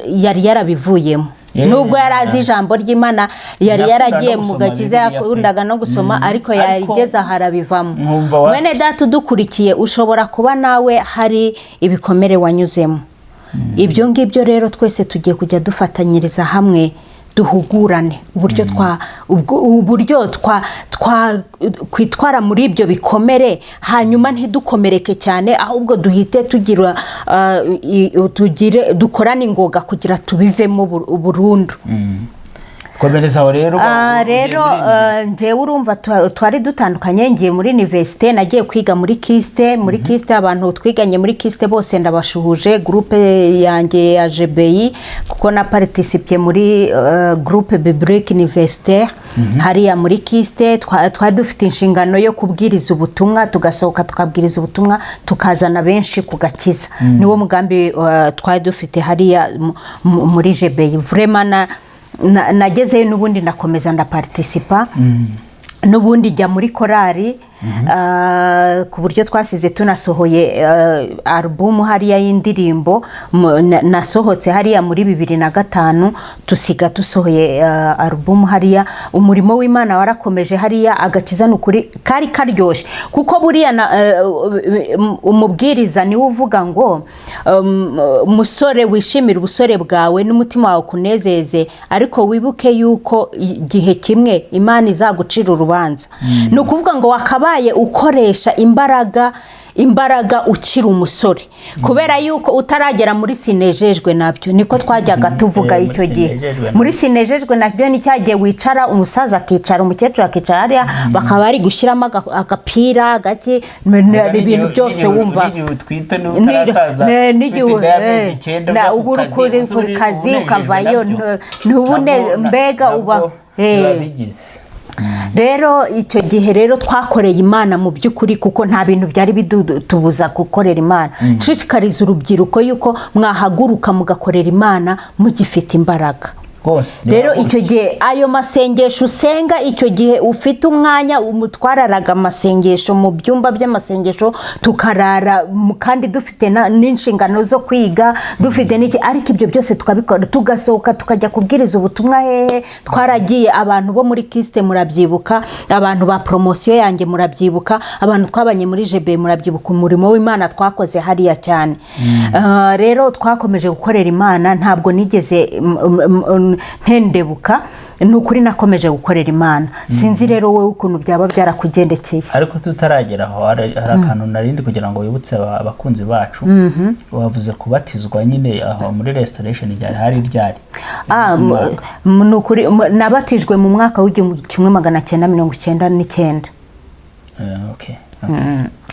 yari yarabivuyemo. Nubwo yari azi ijambo ry'Imana, yari Yakundaga yaragiye no mu gusoma gakiza, Bibiliya pe. Yakundaga no gusoma, ariko Ariko yageze aho arabivamo. nkumva Mwene data udukurikiye, ushobora kuba nawe hari ibikomere wanyuzemo. Ibyo ngibyo rero twese tugiye kujya dufatanyiriza hamwe, duhugurane uburyo twa uburyo twa twa kwitwara muri ibyo bikomere, hanyuma ntidukomereke cyane, ahubwo duhite tugira tugire dukorane ingoga kugira tubivemo burundu. Komereza aho rero. Ugiye Rero muri university. Njyewe urumva twari dutandukanye, ngiye muri université, nagiye kwiga muri KIST. Muri KIST, abantu twiganye muri KIST bose ndabashuhuje, groupe yanjye ya GBI, kuko na participé muri groupe biblique universitaire hariya muri KIST. Twari dufite inshingano yo kubwiriza ubutumwa, tugasohoka tukabwiriza ubutumwa, tukazana benshi ku gakiza. Niwo mugambi twari dufite hariya muri GBI. Vraiment nagezeyo n'ubundi ndakomeza ndaparticipa, n'ubundi jya muri korari, ku buryo twasize tunasohoye alubumu hariya y'indirimbo. Nasohotse hariya muri 2005, tusiga dusohoye alubumu hariya. Umurimo w'Imana warakomeje hariya. Agakiza ni ukuri kari karyoshye, kuko buriya umubwiriza niwe uvuga ngo musore, wishimire ubusore bwawe n'umutima wawe ukunezeze, ariko wibuke yuko igihe kimwe Imana izagucira urubanza. Ni ukuvuga ngo wakabaye ukoresha imbaraga. imbaraga ukiri umusore, kubera yuko utaragera muri sinejejwe nabyo, niko twajyaga tuvuga Muri icyo gihe. sinejejwe nabyo. Muri sinejejwe nabyo ni cya gihe wicara, umusaza akicara, umukecuru akicara hariya, bakaba bari gushyiramo agapira gake, ibintu byose wumva. N'igihe utwite n'utarasaza, N'igihe ufite inda y'amezi 9, na ujya ku uba uri kazi, kuri uzi kuri kazi unejejwe ukavayo, nabyo. Mbega uba Nabwo biba bigize. Rero icyo gihe rero twakoreye Imana mu by'ukuri, kuko nta bintu byari bidutubuza gukorera Imana. Nshishikariza urubyiruko yuko mwahaguruka mugakorera Imana mugifite imbaraga. Rwose. Rero icyo gihe ayo masengesho usenga, icyo gihe ufite umwanya, twararaga amasengesho mu byumba by'amasengesho, tukarara kandi dufite n'inshingano zo kwiga, dufite n'iki, ariko ibyo byose tukabikora, tugasohoka tukajya kubwiriza ubutumwa. Hehe twaragiye? Abantu bo muri KIST murabyibuka, abantu ba promotion yanjye murabyibuka, abantu twabanye muri jebe murabyibuka umurimo w'Imana twakoze hariya cyane. Rero twakomeje gukorera Imana, ntabwo nigeze ntendebuka, ni ukuri nakomeje gukorera Imana. Sinzi rero wowe ukuntu byaba byarakugendekeye. Ariko tutaragera aho, hari akantu narindi kugira ngo wibutse abakunzi bacu. Wavuze kubatizwa nyine aho muri Restoration, ryari hari ryari? Ni ukuri nabatijwe mu mwaka w'1999. Okay.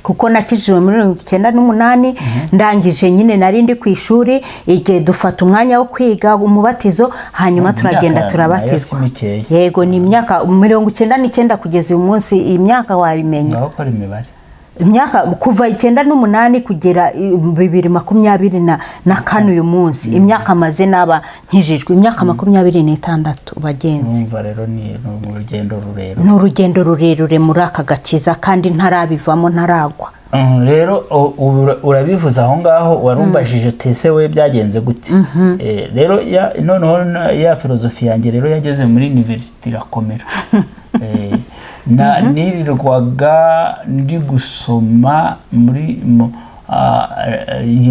Kuko nakijijwe muri 98, ndangije nyine nari ndi ku ishuri, igihe dufata umwanya wo kwiga umubatizo, hanyuma turagenda Imyaka turabatizwa. nayo si mikeya. Yego, ni imyaka 99 kugeza uyu munsi, iyi myaka wabimenya. Ngaho kora imibare. Imyaka kuva 98 kugera 2024 uyu munsi, imyaka maze naba nkijijwe, imyaka 26, bagenzi. Numva rero ni urugendo rurerure. Ni urugendo rurerure muri aka gakiza, kandi ntarabivamo, ntaragwa. Rero urabivuze aho ngaho, warumbajije tese we byagenze gute. Rero noneho ya filozofi yanjye rero yageze muri university irakomera. Nirirwaga ndi gusoma muri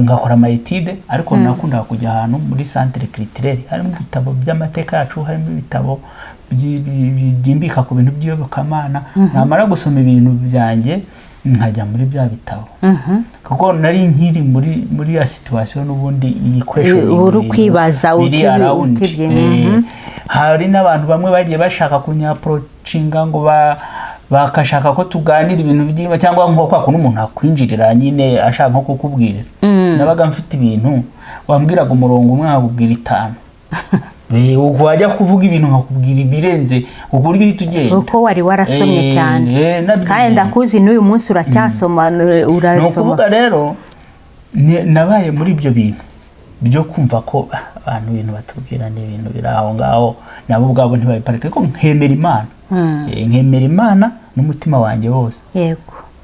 ngakora ama études, ariko nakundaga kujya ahantu muri centre culturel harimo ibitabo by'amateka yacu, harimo ibitabo byimbika ku bintu by'iyobokamana. Namara gusoma ibintu byanjye nkajya muri bya bitabo, kuko nari nkiri muri ya situation n'ubundi iyi question. Uri kwibaza biri around. Uti Hari n'abantu bamwe bagiye bashaka kunyapproachinga ngo bakashaka ko tuganira ibintu by'imba, cyangwa nko kwa kuntu umuntu akwinjirira nyine ashaka nko kukubwiriza. Nabaga mfite ibintu, wambwiraga umurongo umwe nkakubwira itanu. Ubwo wajya kuvuga ibintu nkakubwira ibirenze, uburyo uhita ugenda. Uko wari warasomye cyane. Nabyigiye. Kandi ndakuzi, n'uyu munsi uracyasoma. Ni Urasoma. ukuvuga rero nabaye muri ibyo bintu byo kumva ko abantu ibintu batubwira ni ibintu biri aho ngaho, nabo ubwabo ntibabiparika, ariko nkemera Imana. Nkemera Imana n'umutima wanjye wose,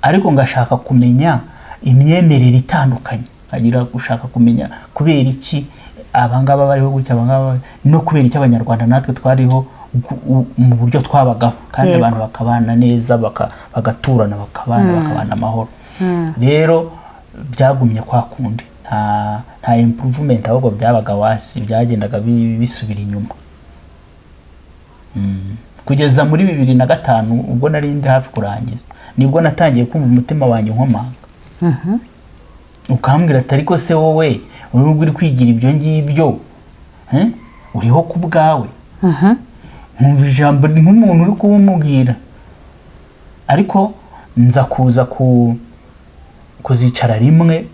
ariko ngashaka kumenya imyemerere itandukanye, nkagira gushaka kumenya kubera iki abangaba bariho gutya, abangaba, no kubera iki Abanyarwanda natwe twariho mu buryo twabagaho, kandi abantu bakabana neza, bagaturana, bakabana amahoro. Rero byagumye kwa kundi, nta improvement, ahubwo byabaga worse, byagendaga bisubira inyuma. Kugeza muri 2005, ubwo nari ndi hafi kurangiza, nibwo natangiye kumva umutima wanjye nkomanga, ukambwira ati: "Ariko se wowe uri uri kwigira ibyo ngibyo, eh? Uriho ku bwawe?" Nkumva ijambo nk'umuntu uri kubumubwira, ariko nza kuza kuzicara rimwe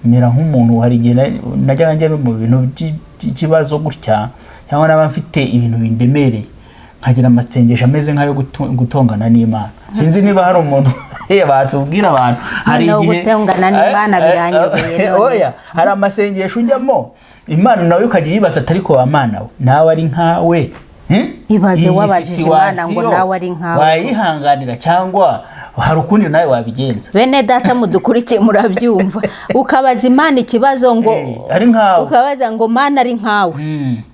mera nk'umuntu. Hari igihe najyaga njya mu bintu by'ikibazo gutya, cyangwa naba mfite ibintu bindemereye, nkagira amasengesho ameze nk'ayo gutongana n'Imana. Sinzi niba hari umuntu batubwira abantu hari Noneho igihe gutongana n'Imana biranyobeye none. Oya, hari amasengesho ujyamo, Imana nawe ukajya yibaza ati: "Ariko wa Mana we, nawe ari nkawe, eh? Ibaze Iyi wabajije Imana ngo situation nawe ari nkawe. wayihanganira, cyangwa hari ukundi nawe wabigenza?" Bene data mudukurikiye, murabyumva, ukabaza Imana ikibazo ngo Ari nkawe. Ukabaza ngo: "Mana, ari nkawe?"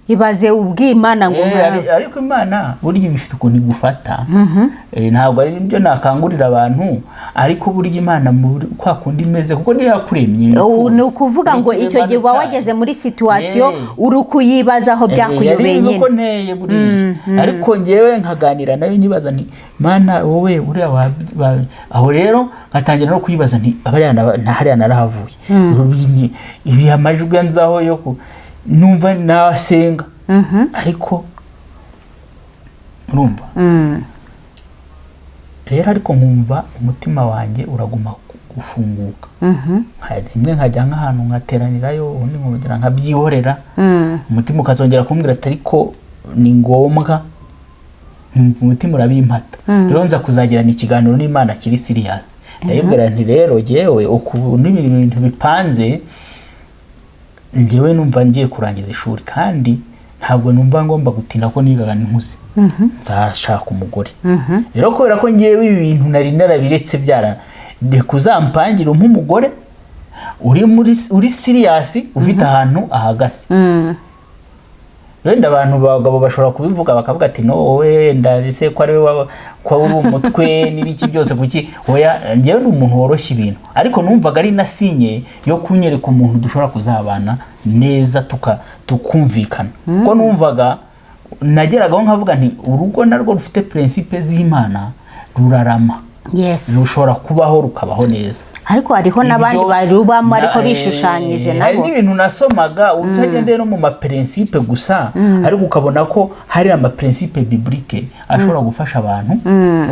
Ibaze ubw'Imana ngo Ariko Imana burya iba ifite ukuntu igufata. Ntabwo ari ibyo nakangurira abantu, ariko burya Imana muri kwa kundi imeze, kuko niyo yakuremye. Ubu ni Ikuzi. ukuvuga ngo Ni icyo gihe uba ikiremano wageze muri situation Eh. uri kuyibazaho, byakuyobeye Yari izi uko nyine. nteye buriya, ariko ngewe nkaganira nayo nyibaza nti: "Mana, wowe uriya aho rero nkatangira no kuyibaza nti hariya na hariya narahavuye, ibi amajwi anzaho yo numva nasenga, ariko urumva rero, ariko nkumva umutima wanjye uraguma gufunguka. Rimwe nkajya nk'ahantu nkateranirayo, ubundi nkongera nkabyihorera, umutima ukazongera kumbwira ati: "Ariko ni ngombwa." Nkumva umutima urabimpata. Rero nza kuzagirana ikiganiro n'Imana kiri serious, ndayibwira nti: "Rero jyewe ukuntu ibintu bipanze, njyewe numva ngiye kurangiza ishuri, kandi ntabwo numva ngomba gutinda ko nigaga nkuze, nzashaka umugore. Rero kubera ko ngewe ibi bintu nari narabiretse, byara reka uzampangire umpe umugore uri muri uri serious, ufite ahantu ahagaze." Wenda abantu bagabo bashobora kubivuga bakavuga ati: "No, wowe wenda ese ko ari we ko uri umutwe n'ibiki byose, kuki?" Oya, njyewe ni umuntu woroshya ibintu, ariko numvaga ari na signe yo kunyereka umuntu dushobora kuzabana neza, tukumvikana, kuko numvaga nageragaho nkavuga nti urugo narwo rufite principe z'Imana rurarama, rushobora kubaho, rukabaho neza. Ariko hariho n'abandi barubamo ariko bishushanyije Hari nabo. n'ibintu nasomaga utagendeye no mu maprincipe gusa, ariko ukabona ko hari amaprincipe biblique ashobora gufasha abantu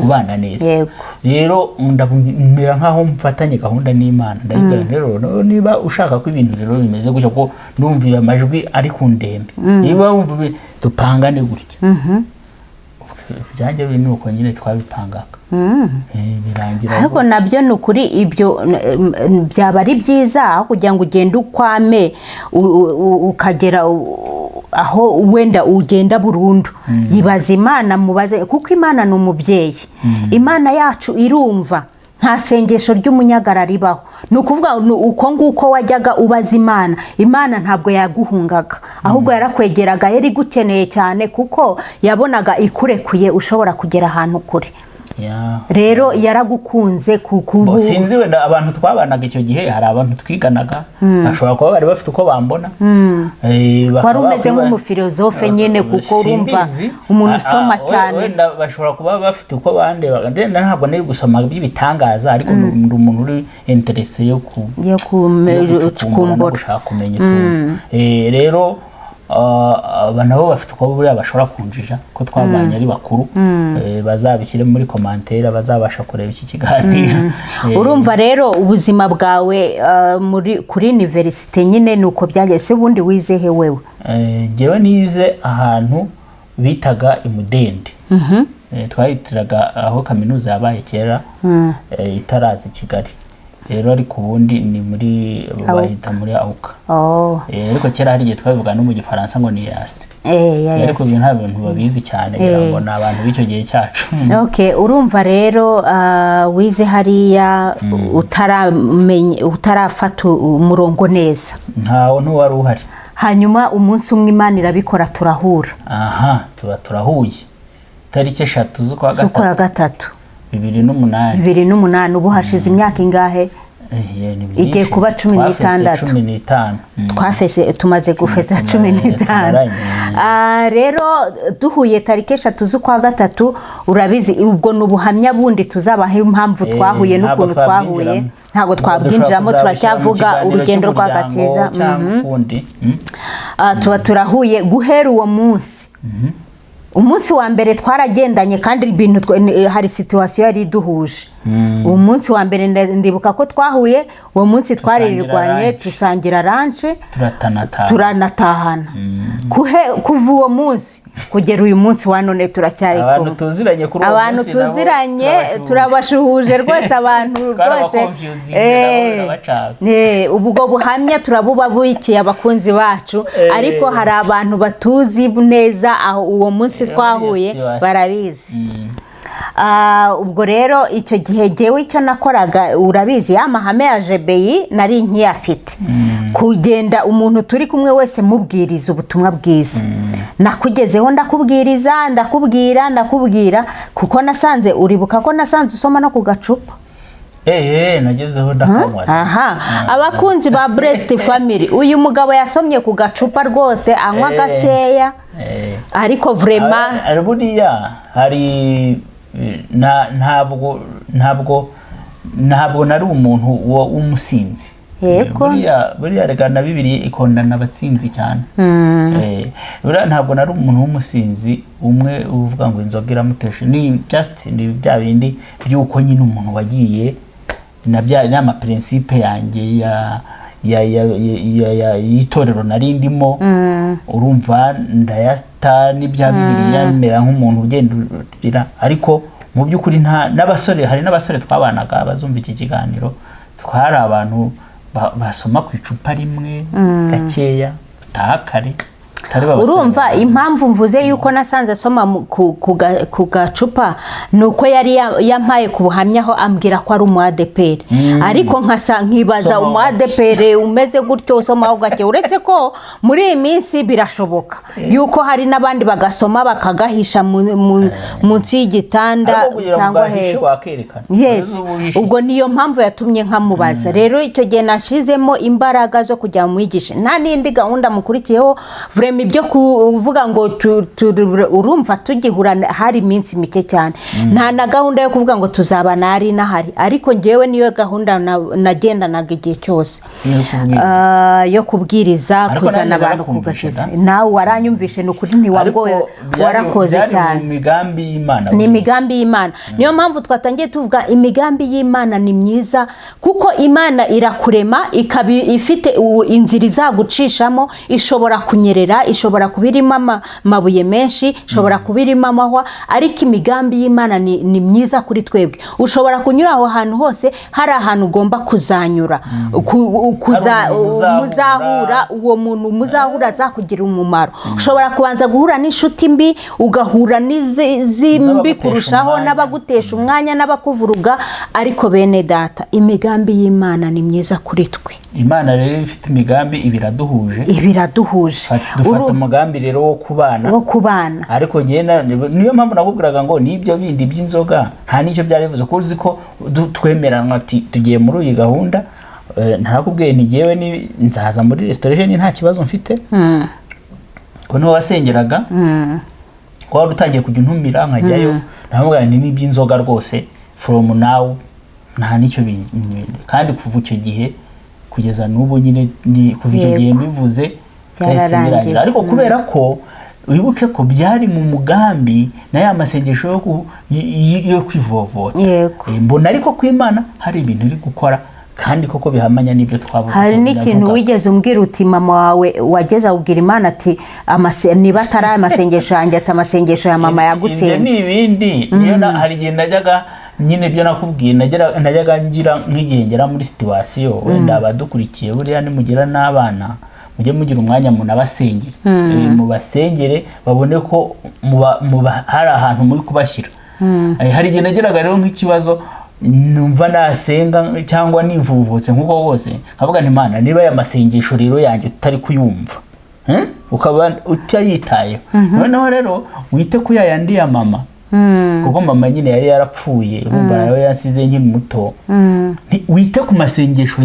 kubana neza. Rero ndamera nkaho mfatanye gahunda n'Imana, ndabibwira nti: "Rero niba ushaka ko ibintu rero bimeze gutya, ko ndumva amajwi ari ku ndembe, niba wumva dupangane gutya." Byanjye ni uko nyine twabipangaga. Birangira. Ariko nabyo ni ukuri, ibyo byaba ari byiza aho kugira ngo ugende ukwame ukagera aho wenda ugenda burundu. Yibaza Imana, mubaze, kuko Imana ni umubyeyi. Imana yacu irumva, nta sengesho ry'umunyagara ribaho. Ni ukuvuga ni uko nguko wajyaga ubaza Imana, Imana ntabwo yaguhungaga, ahubwo yarakwegeraga, yari igukeneye cyane, kuko yabonaga ikurekuye ushobora kugera ahantu kure. Rero yaragukunze Bo, sinzi, wenda abantu twabanaga icyo gihe, hari abantu twiganaga bashobora kuba bari bafite uko bambona. Bakaba Wari umeze nk'umufilozofe nyine, kuko urumva Simbizi. umuntu usoma cyane. Wenda bashobora kuba bafite uko bandebaga. Ndenda ntabwo nari gusoma by'ibitangaza, ariko ndi umuntu uri intéressé yo ku yo yo gucukumbura no gucukumbura. gushaka kumenya utuntu. Rero aba nabo bafite uko buriya bashobora kunjija ko twabanye ari bakuru. Bazabishyire muri commentaire, bazabasha kureba iki kiganiro. Urumva rero ubuzima bwawe muri kuri université nyine ni uko byagenze. Se ubundi wize he wewe? Njyewe nize ahantu bitaga i Mudende. Twahitiraga aho kaminuza yabaye kera, itaraza i Kigali rero, ariko ubundi ni muri bahita muri AUCA. Ariko kera hari igihe twabivuga no mu Gifaransa ngo ni yasi. Ariko ibyo nta bintu babizi cyane, ngira ngo ni abantu b'icyo gihe cyacu. Okay, urumva rero wize hariya utaramenya, utarafata umurongo neza. Ntawo, ntuwari uhari. Hanyuma umunsi umwe Imana irabikora, turahura. Aha tuba turahuye tariki 3 z'ukwa z'ukwa gatatu gatatu 2008. 2008. Ubu hashize imyaka ingahe? Ni myinshi. Igiye kuba cumi Twafese n'itandatu. 15. Twafese, tumaze gufeta 15. Tumaranye. Rero duhuye tariki 3 z'ukwa gatatu, urabizi, ubwo ni ubuhamya bundi tuzabaha impamvu twahuye Ntabwo n'ukuntu twahuye. twabwinjiramo. Ntabwo twabwinjiramo, Dushobora kuzabishyira mu turacyavuga kiganiro urugendo cy'umuryango rw'agakiza. cyangwa ukundi. Tuba turahuye. Guhera uwo munsi, umunsi wa mbere twaragendanye, kandi ibintu hari situation yari iduhuje. Uwo munsi wa mbere ndibuka ko twahuye uwo munsi, twaririrwanye, lunch. Dusangira lunch. Turatanataha. Turanatahana. Kuva uwo munsi kugera uyu munsi wa none turacyari Abantu kumwe. tuziranye kuri uwo Abantu munsi nabo tuziranye, turabashuhuje. turabashuhuje rwose abantu rwose. Twarabaconfusinze, nabo birabacanga. Ubwo buhamya turabubabikiye abakunzi bacu, ariko hari abantu batuzi neza aho uwo munsi Muri iyo twahuye situation. barabizi. Ubwo rero icyo gihe jyewe icyo nakoraga, urabizi, ya mahame ya jebeyi nari nkiyafite, kugenda umuntu turi kumwe wese mubwiriza ubutumwa bwiza. Nakugezeho ndakubwiriza, ndakubwira, ndakubwira, kuko nasanze, uribuka ko nasanze usoma no ku gacupa? Nagezeho ndakanywa. Aha, abakunzi ba Blessed Family, uyu mugabo yasomye ku gacupa rwose, anywa gakeya, ariko vraiment. Buriya hari ntabwo nari umuntu w'umusinzi. Buriya rega na Bibiliya ikondana abasinzi cyane. Buriya ntabwo nari umuntu w'umusinzi umwe uvuga ngo inzoga iramutesha. Ni just ni bya bindi by'uko nyine umuntu wagiye na bya n'ama principe yanjye ya ya ya ya ya y'itorero nari ndimo, urumva ndayata n'ibya Bibiliya, mera nk'umuntu ugenda ugira. Ariko mu by'ukuri nta n'abasore, hari n'abasore twabanaga bazumva iki kiganiro, twari abantu basoma ku icupa rimwe gakeya, bataha kare, atari ba basore. Urumva impamvu mvuze yuko nasanze asoma ku gacupa ni uko yari yampaye ku buhamya, aho ambwira ko ari umu ADEPR, ariko nkasa nkibaza Usomaho umu ADEPR umeze gutyo usomaho gake. Uretse ko muri iyi minsi birashoboka yuko hari n'abandi bagasoma bakagahisha munsi y'igitanda Ariko kugira ngo cyangwa ugahishe, hehe. wakerekana. Yes. Uzi ubu uhishe. Ubwo niyo mpamvu yatumye nkamubaza. Rero icyo gihe nashizemo imbaraga zo kujya mwigisha, nta n'indi gahunda mukurikiyeho vraiment. Ibyo kuvuga ngo urumva tugihura hari iminsi mike cyane, nta na gahunda yo kuvuga ngo tuzaba nari nahari, ariko ngewe niyo gahunda nagendanaga igihe cyose. Yo kubwiriza. Yo kubwiriza, Ariko kuzana nanjye abantu ku narakumvishe gakiza. da. Nawe waranyumvishe, ni ukuri ntiwangoye, Ariko warakoze byari cyane. mu migambi y'Imana. Ni imigambi y'Imana. Niyo mpamvu twatangiye tuvuga imigambi y'Imana ni myiza, kuko Imana irakurema ikaba ifite inzira izagucishamo. Ishobora kunyerera, ishobora kuba irimo amabuye menshi, ishobora kuba irimo amahwa, ariko imigambi y'Imana ni myiza kuri twebwe. Ushobora kunyura aho hantu hose, hari ahantu ugomba kuzanyura. Hari umuntu muzahura. Muzahura, uwo muntu muzahura azakugira umumaro. Ushobora kubanza guhura n'inshuti mbi, ugahura n'izimbi N'abagutesha kurushaho, umwanya. n'abagutesha umwanya n'abakuvuruga. Ariko bene data, imigambi y'Imana ni myiza kuri twe. Imana rero ifite imigambi, iba iraduhuje. Ibi iraduhuje. Dufata umugambi rero wo kubana. Wo kubana. Ariko njye niyo mpamvu nakubwiraga ngo n'ibyo bindi by'inzoga nta n'icyo byari bivuze, kuko uzi ko twemeranwa ati tugiye muri iyi gahunda. Ntarakubwiye nti ngewe nzaza muri restoration nta kibazo mfite, ko niho wasengeraga, ko wari utangiye kujya untumira nkajyayo. Naramubwira nti n'iby'inzoga rwose from now nta n'icyo kandi kuva icyo gihe kugeza n'ubu nyine ni kuva icyo gihe mbivuze byahise Byararangiye. birangira. Ariko kubera ko wibuke ko byari mu mugambi na ya masengesho yo kwivovota. Mbona ariko ko Imana hari ibintu iri gukora kandi koko bihamanya n'ibyo twavuga. Hari n'ikintu wigeze umbwira uti mama wawe wageze abwira Imana ati niba atari amasengesho yanjye, ati amasengesho ya mama Ibyo yagusenze. ni ibindi. Niyo hari igihe najyaga nyine, ibyo nakubwiye, najyaga ngira nk'igihe ngera muri situation, wenda abadukurikiye buriya nimugira n'abana mujye mugira umwanya munabasengere. Mubasengere babone ko hari ahantu muri kubashyira. Hari igihe nageraga rero nk'ikibazo numva nasenga cyangwa nivuvutse nk'uko bose, nkavuga nti: "Imana, niba aya masengesho rero yanjye utari kuyumva, ukaba utayitayeho, noneho rero wite ku yayandi ya mama," kuko mama nyine yari yarapfuye, urumva nawe yansize nkiri muto. Wite ku masengesho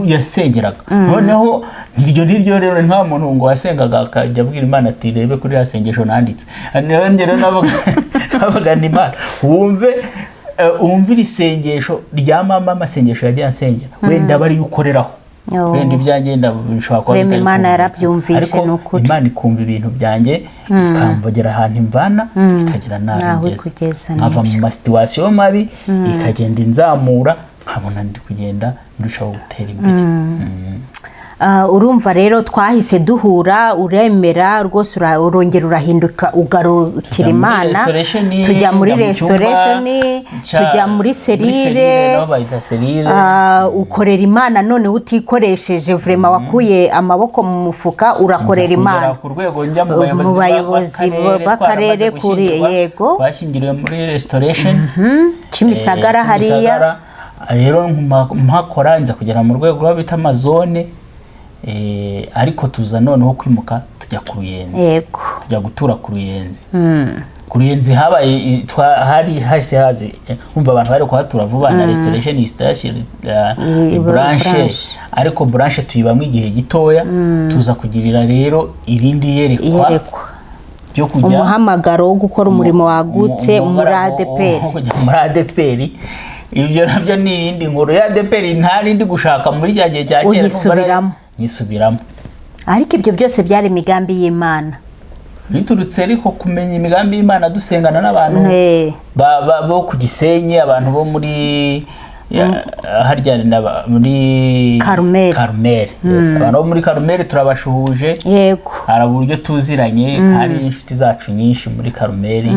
yasengeraga. Noneho niryo niryo rero nta muntu ngo wasengaga akajya abwira Imana ati rebe kuri ya sengesho nanditse. Niyo rero navuga nti: "Imana, wumve iri sengesho rya mama, amasengesho yagiye ansengera, wenda aba ariyo ukoreraho." Oh. Wenda ibyanjye bishobora kuba Rema bitari Imana kumvikana. yarabyumvishe, Ariko ni ukuri. Imana ikumva ibintu byanjye, ikamvogera ahantu imvana ikagera n'aho N'aho igeze. ikugeza, Nkava mu nibyo. ma situation mabi, ikagenda inzamura, nkabona ndi kugenda ndushaho gutera imbere. Urumva rero twahise duhura, uremera rwose, urongera urahinduka, ugarukira Imana. Tujya muri restoration, tujya muri cellule. Nabo bayita cellule. Ukorera Imana noneho utikoresheje, vraiment wakuye amaboko mu mufuka, urakorera Nza kugera Imana. ku rwego njya mu bayobozi Mu bayobozi b'akarere b'akarere kuri- yego. Twashyingiriwe muri restoration Kimisagara hariya. Kimisagara. Rero mpakora nza kugera mu rwego rw'aho bita amazone, ariko tuza noneho kwimuka tujya ku Ruyenzi. Tujya gutura ku Ruyenzi. Ku Ruyenzi habaye hari hahise hazi, umva abantu bari kuhatura vuba na restoration station branche. Branche. Ariko branche tuyibamo igihe gitoya, tuza kugirira rero irindi yerekwa Iyerekwa. ryo kujya Umuhamagaro wo gukora umurimo wagutse muri ADEPR. Wo kujya muri ADEPR. Ibyo nabyo ni iyindi nkuru ya ADEPR, nta ndi gushaka muri cya gihe cya kera. Uyisubiramo. Nyisubiramo. Ariko ibyo byose byari imigambi y'Imana. Biturutse ariko kumenya imigambi y'Imana, dusengana n'abantu bo ku Gisenyi, abantu bo muri harya muri Karumeli. Karumeli, yes. Abantu bo muri Karumeli turabashuhuje. Hari uburyo tuziranye, hari inshuti zacu nyinshi muri Karumeli.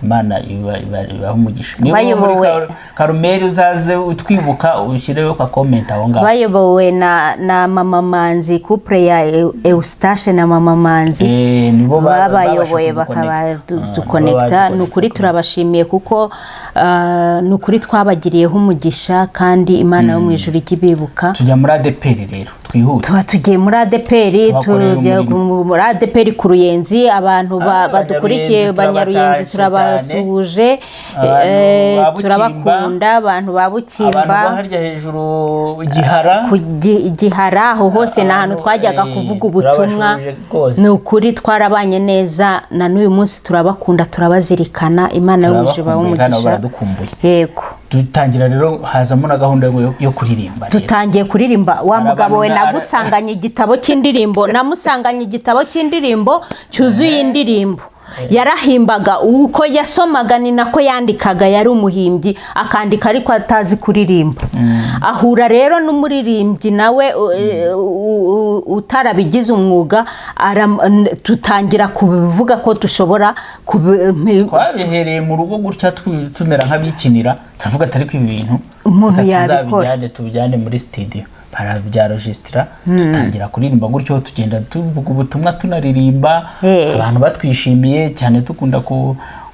Imana ibaha umugisha. Niba uri muri Bayobowe. Karumeli, uzaze utwibuka, ushyireho ka comment aho ngaho. Bayobowe na Mama Manzi, couple ya Eustache na Mama Manzi. Nibo babayoboye babasha bakaba kuduconnecta. duconnecta. Nibo Ni ukuri baduconnecta. turabashimiye kuko ni ukuri twabagiriyeho umugisha, kandi Imana yo mu ijuru ijya ibibuka. Tujya muri ADEPR rero, twihute. Tuba tugiye muri ADEPR. Tuhakorera Tujya umurimo. muri ADEPR ku Ruyenzi. Abantu badukurikiye, Abanyaruyenzi, Banyaruyenzi, turabatashye. turabasuhuje. Abantu ba Bukimba. Turabakunda abantu ba Bukimba. Abantu bo harya hejuru Gihara. Ku Gihara, aho hose ni ahantu Abantu, twajyaga kuvuga ubutumwa. Turabashuhuje rwose. Ni ukuri twarabanye neza, na n'uyu munsi turabakunda, turabazirikana. Imana yo mu ijuru ibahe Turabakumbuye kandi nabo umugisha. baradukumbuye. Yego. Dutangira rero, hazamo na gahunda yo kuririmba rero. Dutangiye kuririmba wa Hari mugabo we. abantu Nagusanganye igitabo cy'indirimbo, namusanganye igitabo cy'indirimbo cyuzuye indirimbo. Yarahimbaga, uko yasomaga ni nako yandikaga, yari umuhimbyi, akandika ariko atazi kuririmba. Ahura rero n'umuririmbyi nawe utarabigize umwuga, dutangira kubivuga ko dushobora Twabihereye mu rugo gutya, tumera nk'abikinira, turavuga ati ariko ibi bintu Umuntu reka yabikora. tuzabijyane, tubijyane muri studio barabyaregisitira, dutangira kuririmba gutyo, tugenda tuvuga ubutumwa tunaririmba. Abantu batwishimiye cyane, dukunda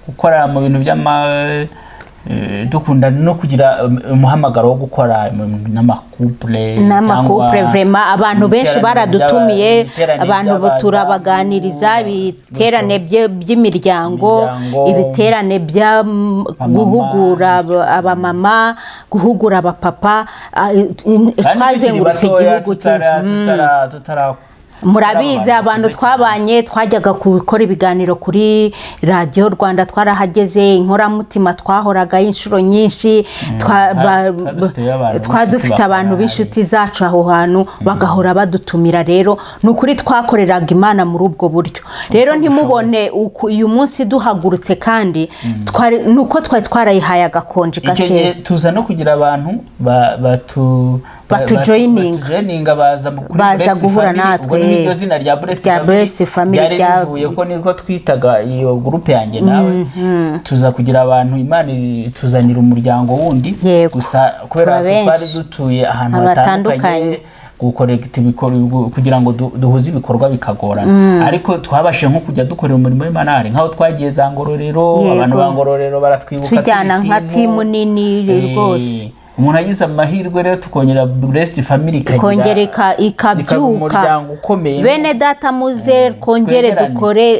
gukora mu bintu by'ama dukunda no kugira umuhamagaro wo gukora n'amacouple. N'amacouple. Cyangwa Vraiment abantu benshi ibiterane baradutumiye. ibiterane Abantu by'abadamu, turabaganiriza, ibiterane by'imiryango, Imiryango. ibiterane bya guhugura abamama, guhugura abapapa, Kandi tukiri twazengurutse batoya, igihugu cyinshi. tutara Murabizi, abantu bakuze cyane. twabanye, twajyaga gukora ibiganiro kuri Radiyo Rwanda, twarahageze, inkoramutima twahoragayo inshuro nyinshi. Twari dufite abantu Twari b'inshuti dufite abantu bakora b'inshuti zacu aho hantu, bagahora badutumira. Rero ni ukuri twakoreraga Imana muri ubwo buryo. Rero ntimubone uyu munsi duhagurutse, kandi ni uko twari twarayihaye agakonje Icyo gihe gakeya. tuza no kugira abantu Batujoininga. Batujoininga, baza kuri Baza Blessed guhura Family. natwe. Ubwo ni iryo zina rya Blessed Rya Family Blessed Family ryari rivuye ko niko twitaga iyo groupe yanjye nawe. Tuza kugira abantu, Imana ituzanira umuryango wundi. Gusa kubera Tuba ko benshi. twari dutuye ahantu Ahantu hatandukanye, hatandukanye. gukorekita kugira ngo duhuze ibikorwa bikagorana, ariko twabashije nko kujya dukorera umurimo w'Imana. Hari nk'aho twagiye za Ngororero, abantu ba Ngororero baratwibuka. Tujyana Turi nka timu. timu nini rwose. Umuntu agize amahirwe rero tukongera Blessed Family ikagira Ikongera ikaba ikabyuka. umuryango ukomeye. Bene data, muze twongere Twegerane. dukore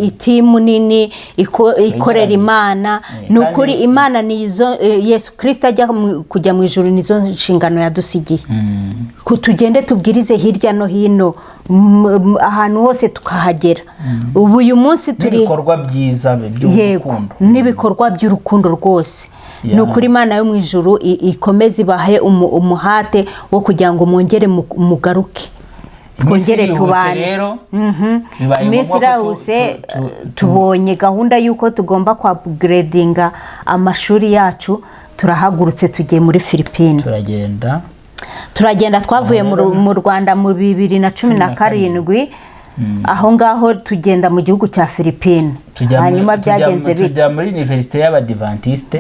itimu nini ikorera Imana. Ni ukuri Imana nizo Yesu Kirisito ajya kujya mu ijuru, nizo nshingano yadusigiye. Tugende tubwirize hirya no hino, ahantu hose tukahagera. Ubu uyu munsi turi N'ibikorwa byiza by'urukundo. N'ibikorwa by'urukundo rwose. Ni ukuri Imana yo mu ijuru ikomeze ibahe umuhate wo kugira ngo mwongere mugaruke, twongere Iminsi irihuse. tubane. Rero bibaye Iminsi ngombwa ko irahuse, tubonye gahunda y'uko tugomba kwa-upgradinga amashuri yacu, turahagurutse tugiye muri Filipine. Turagenda. Turagenda, twavuye mu Rwanda mu 2017, aho ngaho tugenda mu gihugu cya Filipine. Hanyuma byagenze bite? Tujya muri université y'Abadivantiste.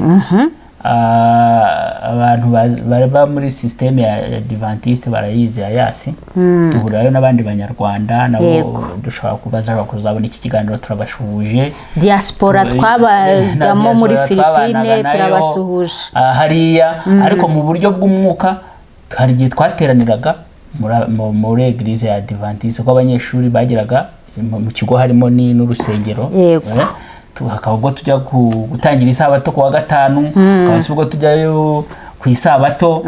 Abantu baba muri système ya Adventiste barayizi ya yasi. Duhurirayo n'abandi Banyarwanda nabo. Dushobora kubaza kuzabona iki kiganiro, turabashuhuje. Diaspora twabagamo muri diaspora Filipine, twabanaga nayo, turabasuhuje. Hariya ariko mu buryo bw'umwuka hari igihe twateraniraga muri église ya Adventiste, ko abanyeshuri bageraga mu kigo harimo n'urusengero. Hakaba ubwo tujya gutangira isabato ku wa gatanu, hakaba se ubwo tujyayo ku isabato.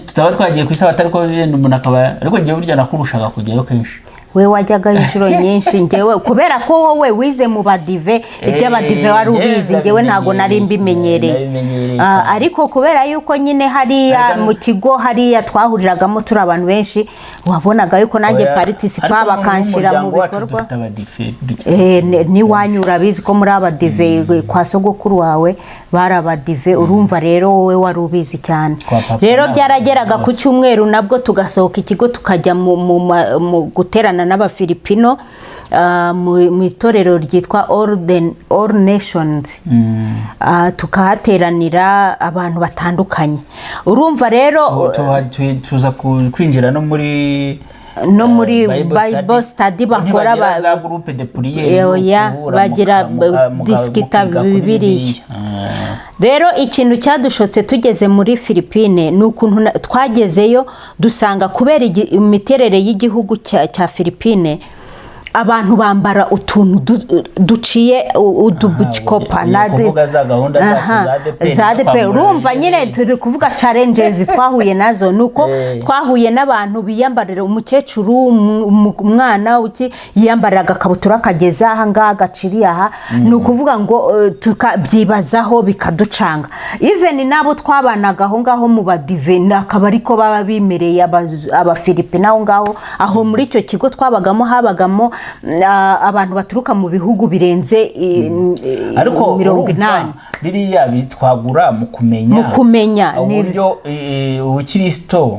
Tutaba twagiye ku isabato, ariko yenda umuntu akaba, ariko njyewe burya nakurushaga kujyayo kenshi. We wajyagayo inshuro nyinshi, njyewe kubera ko wowe wize mu Badive, iby'Abadive wari ubizi, njyewe ntabwo nari mbimenyereye. Ndabimenyereye cyane. Ariko kubera yuko nyine hariya Ariko mu kigo hariya twahuriragamo turi abantu benshi, wabonaga yuko nanjye Oya, participa, ariko bakanshyira mu muryango wacu bikorwa. dufite Abadive. N'iwanyu urabizi ko muri Abadive, kwa sogokuru wawe bari Abadive. Urumva rero wowe wari ubizi cyane. Kwa papa Rero n'Abadive byarageraga ku bose. cyumweru nabwo tugasohoka ikigo tukajya mu guterana n'Abafilipino, mu itorero ryitwa All Nations. Tukahateranira abantu batandukanye, urumva rero. Tuza kwinjira no muri No muri Bible Bible study bakora. Ntibagira za groupe de prière? Oya, guhura bagira discuta mukiga kuri Bibiliya. Bibiliya. Rero ikintu cyadushotse tugeze muri Filipine ni ukuntu twagezeyo dusanga kubera imiterere y'igihugu cya Filipine, abantu bambara utuntu duciye udukopa. Ugiye kuvuga za gahunda zacu za ADEPR, Za ADEPR. kwambara. Urumva nyine turi kuvuga challenges twahuye nazo, ni uko twahuye n'abantu biyambarira, umukecuru, umwana uki yiyambarira agakabutura kageze aha ngaha gaciriye aha. Ni ukuvuga ngo tukabyibazaho bikaducanga. Even n'abo twabanaga aho ngaho mu Badive akaba ariko baba bimereye Abafilipine aho ngaho. Aho muri icyo kigo twabagamo habagamo abantu baturuka mu bihugu birenze Ariko mirongo urumva, inani. Biriya bitwagura mu kumenya Mu kumenya, uburyo ubukirisito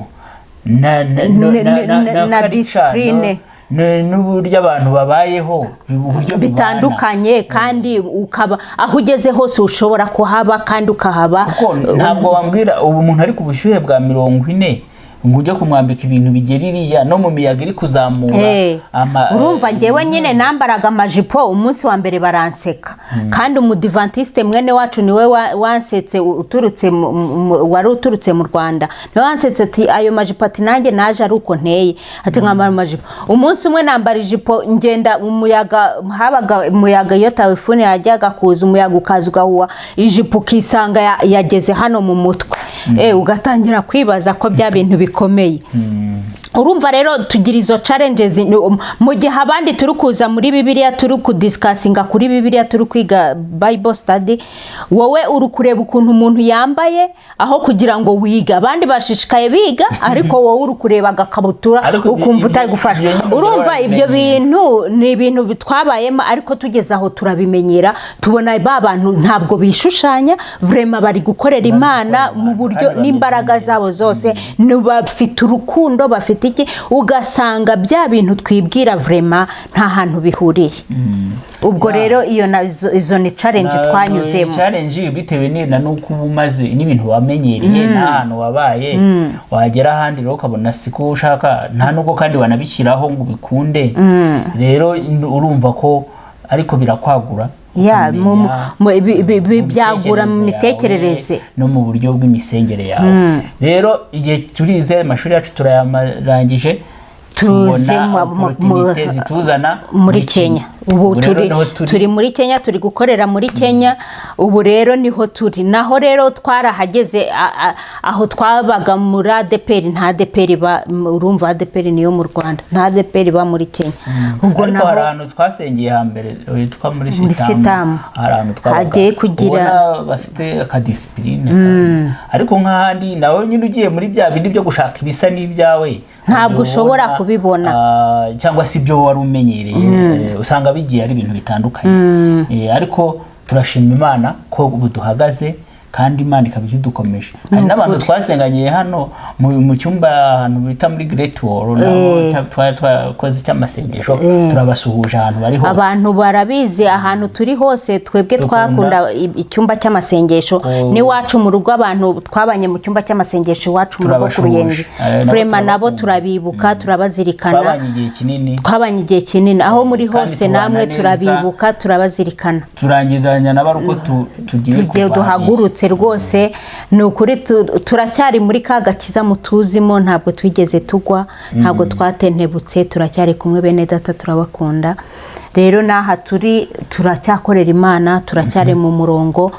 na no- na culture, discipline. n'uburyo abantu babayeho, uburyo bibana. Bitandukanye, kandi ukaba aho ugeze hose ushobora kuhaba kandi ukahaba. Kuko ntabwo wambwira ubu umuntu ari ku bushyuhe bwa 40 ngo ujye kumwambika ibintu bigera iriya no mu miyaga iri kuzamura Urumva ngewe nyine nambaraga amajipo, umunsi wa mbere baranseka, kandi Umudivantiste mwene wacu niwe wansetse, uturutse wari uturutse mu Rwanda, niwe wansetse ati ayo majipo, ati nanjye naje ari uko nteye, ati nkambara amajipo. Umunsi umwe nambara ijipo ngenda umuyaga, habaga umuyaga iyo typhoon yajyaga kuza, umuyaga ukaza ugahuha ijipo ukisanga yageze hano mu mutwe. Ugatangira kwibaza ko bya bintu bikomeye. Urumva rero tugira izo challenges mu gihe abandi turi kuza muri Bibiliya, turi kudiscussinga kuri Bibiliya, turi kwiga Bible study, wowe uri kureba ukuntu umuntu yambaye aho kugira ngo wige. Abandi bashishikaye biga, ariko wowe uri kureba agakabutura Ariko ukumva utari gufashwa. Ibyo nyine Urumva ibyo warabimenyeye. bintu ni ibintu twabayemo, ariko tugeze aho turabimenyera, tubona ba bantu ntabwo bishushanya, vraiment bari gukorera Imana gukorera mu buryo Imana, kandi n'imbaraga bameze zabo neza. zose, bafite urukundo, bafite iki, ugasanga bya bintu twibwira vraiment nta hantu bihuriye. Ubwo rero iyo nazo izo ni challenge twanyuzemo. Challenge bitewe na nuko uba umaze n'ibintu wamenyereye n'ahantu wabaye, wagera ahandi rero ukabona siko ushaka, nta nubwo kandi wanabishyiraho ngo ubikunde. Rero urumva ko ariko birakwagura, Ya, ukamenya byagura mu mitekerereze mitekerereze. yawe no mu buryo bw'imisengere yawe. Rero igihe turize, amashuri yacu turayarangije, Tuze tubona opportunité zituzana muri Kenya. Ubu Ubu rero turi niho turi. Turi muri Kenya, turi gukorera muri Kenya ubu rero niho turi. Naho rero twarahageze, aho twabaga muri ADEPR, nta ADEPR iba. Urumva ADEPR niyo mu Rwanda, nta ADEPR iba muri Kenya. Ubwo Ariko hari naho ahantu twasengeye hambere hitwa muri Muri Sitamu. Sitamu. Hari ahantu twabaga Hagiye kugira- ubona bafite akadiscipline, ariko nk'ahandi nawe nyine ugiye muri bya bindi byo gushaka ibisa n'ibyawe, Ntabwo ushobora ubona, kubibona. Cyangwa se ibyo wari umenyereye, usanga bigiye ari ibintu bitandukanye. Ariko turashima Imana ko ubu duhagaze. Kandi Imana ikaba ikidukomeje. Hari n'abantu Ukuri. twasenganiye hano mu cyumba ahantu bita muri Great Wall, nabo twari twakoze cy'amasengesho. Turabasuhuje ahantu bari hose. Abantu barabizi ahantu turi hose, twebwe twakunda icyumba cy'amasengesho. N'iwacu mu rugo, abantu twabanye mu cyumba cy'amasengesho iwacu mu rugo ku Turabashuhuje. Ruyenzi. Nabo Vraiment nabo turabakunda. turabibuka, turabazirikana. Twabanye igihe kinini. Twabanye igihe kinini. Aho muri Kandi hose tubana namwe neza. turabibuka, turabazirikana. Turangiranya nabo ari uko tugiye Tugiye kuva. Duhagurutse rwose, ni ukuri turacyari muri ka gakiza mutuzimo, ntabwo twigeze tugwa, ntabwo twatentebutse, turacyari kumwe. Bene data, turabakunda. Rero n'aha turi turacyakorera Imana, turacyari mu murongo,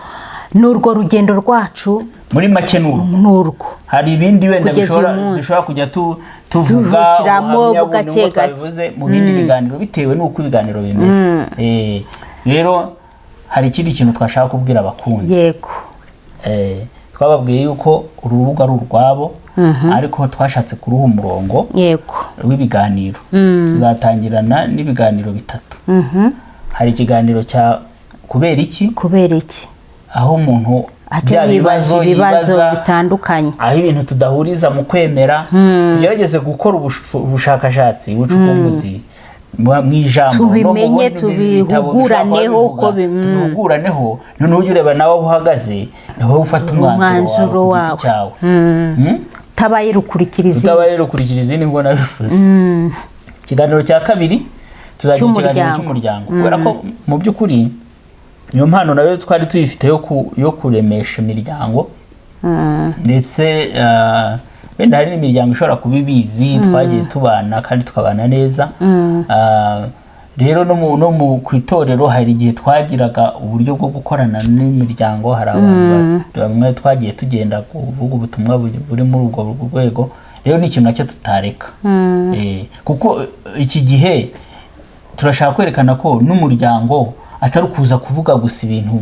ni urwo rugendo rwacu. Muri make ni urwo. Ni urwo. Hari ibindi wenda Kugeza bishobora uyu munsi. dushobora kujya tuvuga Tubishyiramo ubuhamya bundi gake nk'uko gake. twabivuze mu bindi biganiro, bitewe n'uko ibiganiro bimeze. Rero hari ikindi kintu twashaka kubwira abakunzi. Yego. Twababwiye yuko uru rubuga ari urwabo, ariko twashatse kuruha umurongo w'ibiganiro. Tuzatangirana n'ibiganiro bitatu. Hari ikiganiro cya "Kubera iki?" Kubera iki? Aho umuntu Ati bya yibaza bibazo ibibazo yibaza, bitandukanye, aho ibintu tudahuriza mu kwemera, tugerageze gukora ubushakashatsi, ubucukumbuzi mu ijambo no mu Tubimenye, bundi bitabo bishobora kuba tubihuguraneho bivuga, uko tubihuguraneho. Noneho ujye ureba nawe aho uhagaze, nawe ufata umwanzuro Umwanzuro wawe ku giti wawe. cyawe. Utabaye rukurikira izindi. Utabaye rukurikira izindi ngo nabivuze. Ikiganiro cya kabiri tuzagira ikiganiro Cy'umuryango. cy'umuryango, kubera ko mu by'ukuri iyo mpano nayo twari tuyifite yo kuremesha imiryango, ndetse wenda hari n'imiryango ishobora kuba ibizi, twagiye tubana kandi tukabana neza. Rero no mu ku itorero hari igihe twagiraga uburyo bwo gukorana n'imiryango. Hari abantu bamwe twagiye tugenda kuvuga ubutumwa buri muri urwo rwego. Rero ni ikintu nacyo tutareka. Kuko iki gihe turashaka kwerekana ko n'umuryango atari ukuza kuvuga gusa ibintu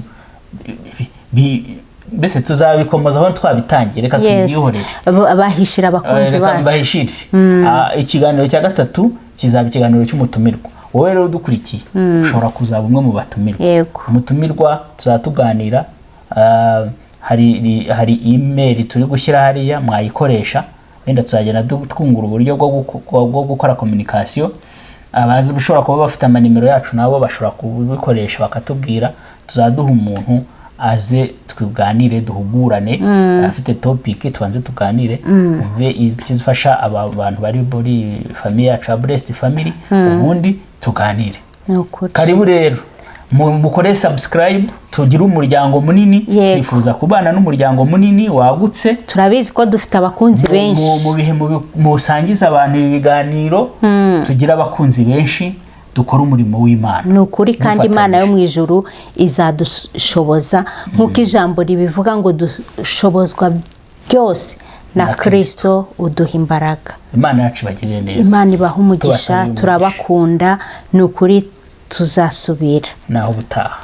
mbese tuzabikomozaho twabitangiye, reka tubyihorere. Bahishira abakunzi Reka bacu. mbahishire. Ikiganiro cya gatatu kizaba ikiganiro cy'umutumirwa. Wowe rero udukurikiye ushobora kuzaba umwe mu batumirwa. Umutumirwa tuzaba tuganira. Hari email turi gushyira hariya, mwayikoresha. Wenda tuzagenda twungura uburyo bwo gukora communication. Abazi bashobora kuba bafite amanimero yacu nabo bashobora kubikoresha bakatubwira. Tuzaduha umuntu aze tuganire, duhugurane, afite topic tubanze tuganire, umve ikizafasha aba bantu bari muri famille yacu ya Blessed Family, ubundi tuganire. Ni ukuri. Karibu rero, mukore subscribe, tugire umuryango munini. Twifuza kubana n'umuryango munini wagutse. Turabizi ko dufite abakunzi benshi. Mu bihe musangiza abantu ibi biganiro, tugire abakunzi benshi, dukore umurimo w'Imana Ni ukuri, kandi Imana yo dufatanyije. mu ijuru izadushoboza, nk'uko ijambo ribivuga ngo dushobozwa byose na Na Kirisito uduha imbaraga. Imana yacu ibagirire neza. Imana ibaha umugisha. Tubasabire umugisha. Turabakunda, ni ukuri, tuzasubira. Naho ubutaha.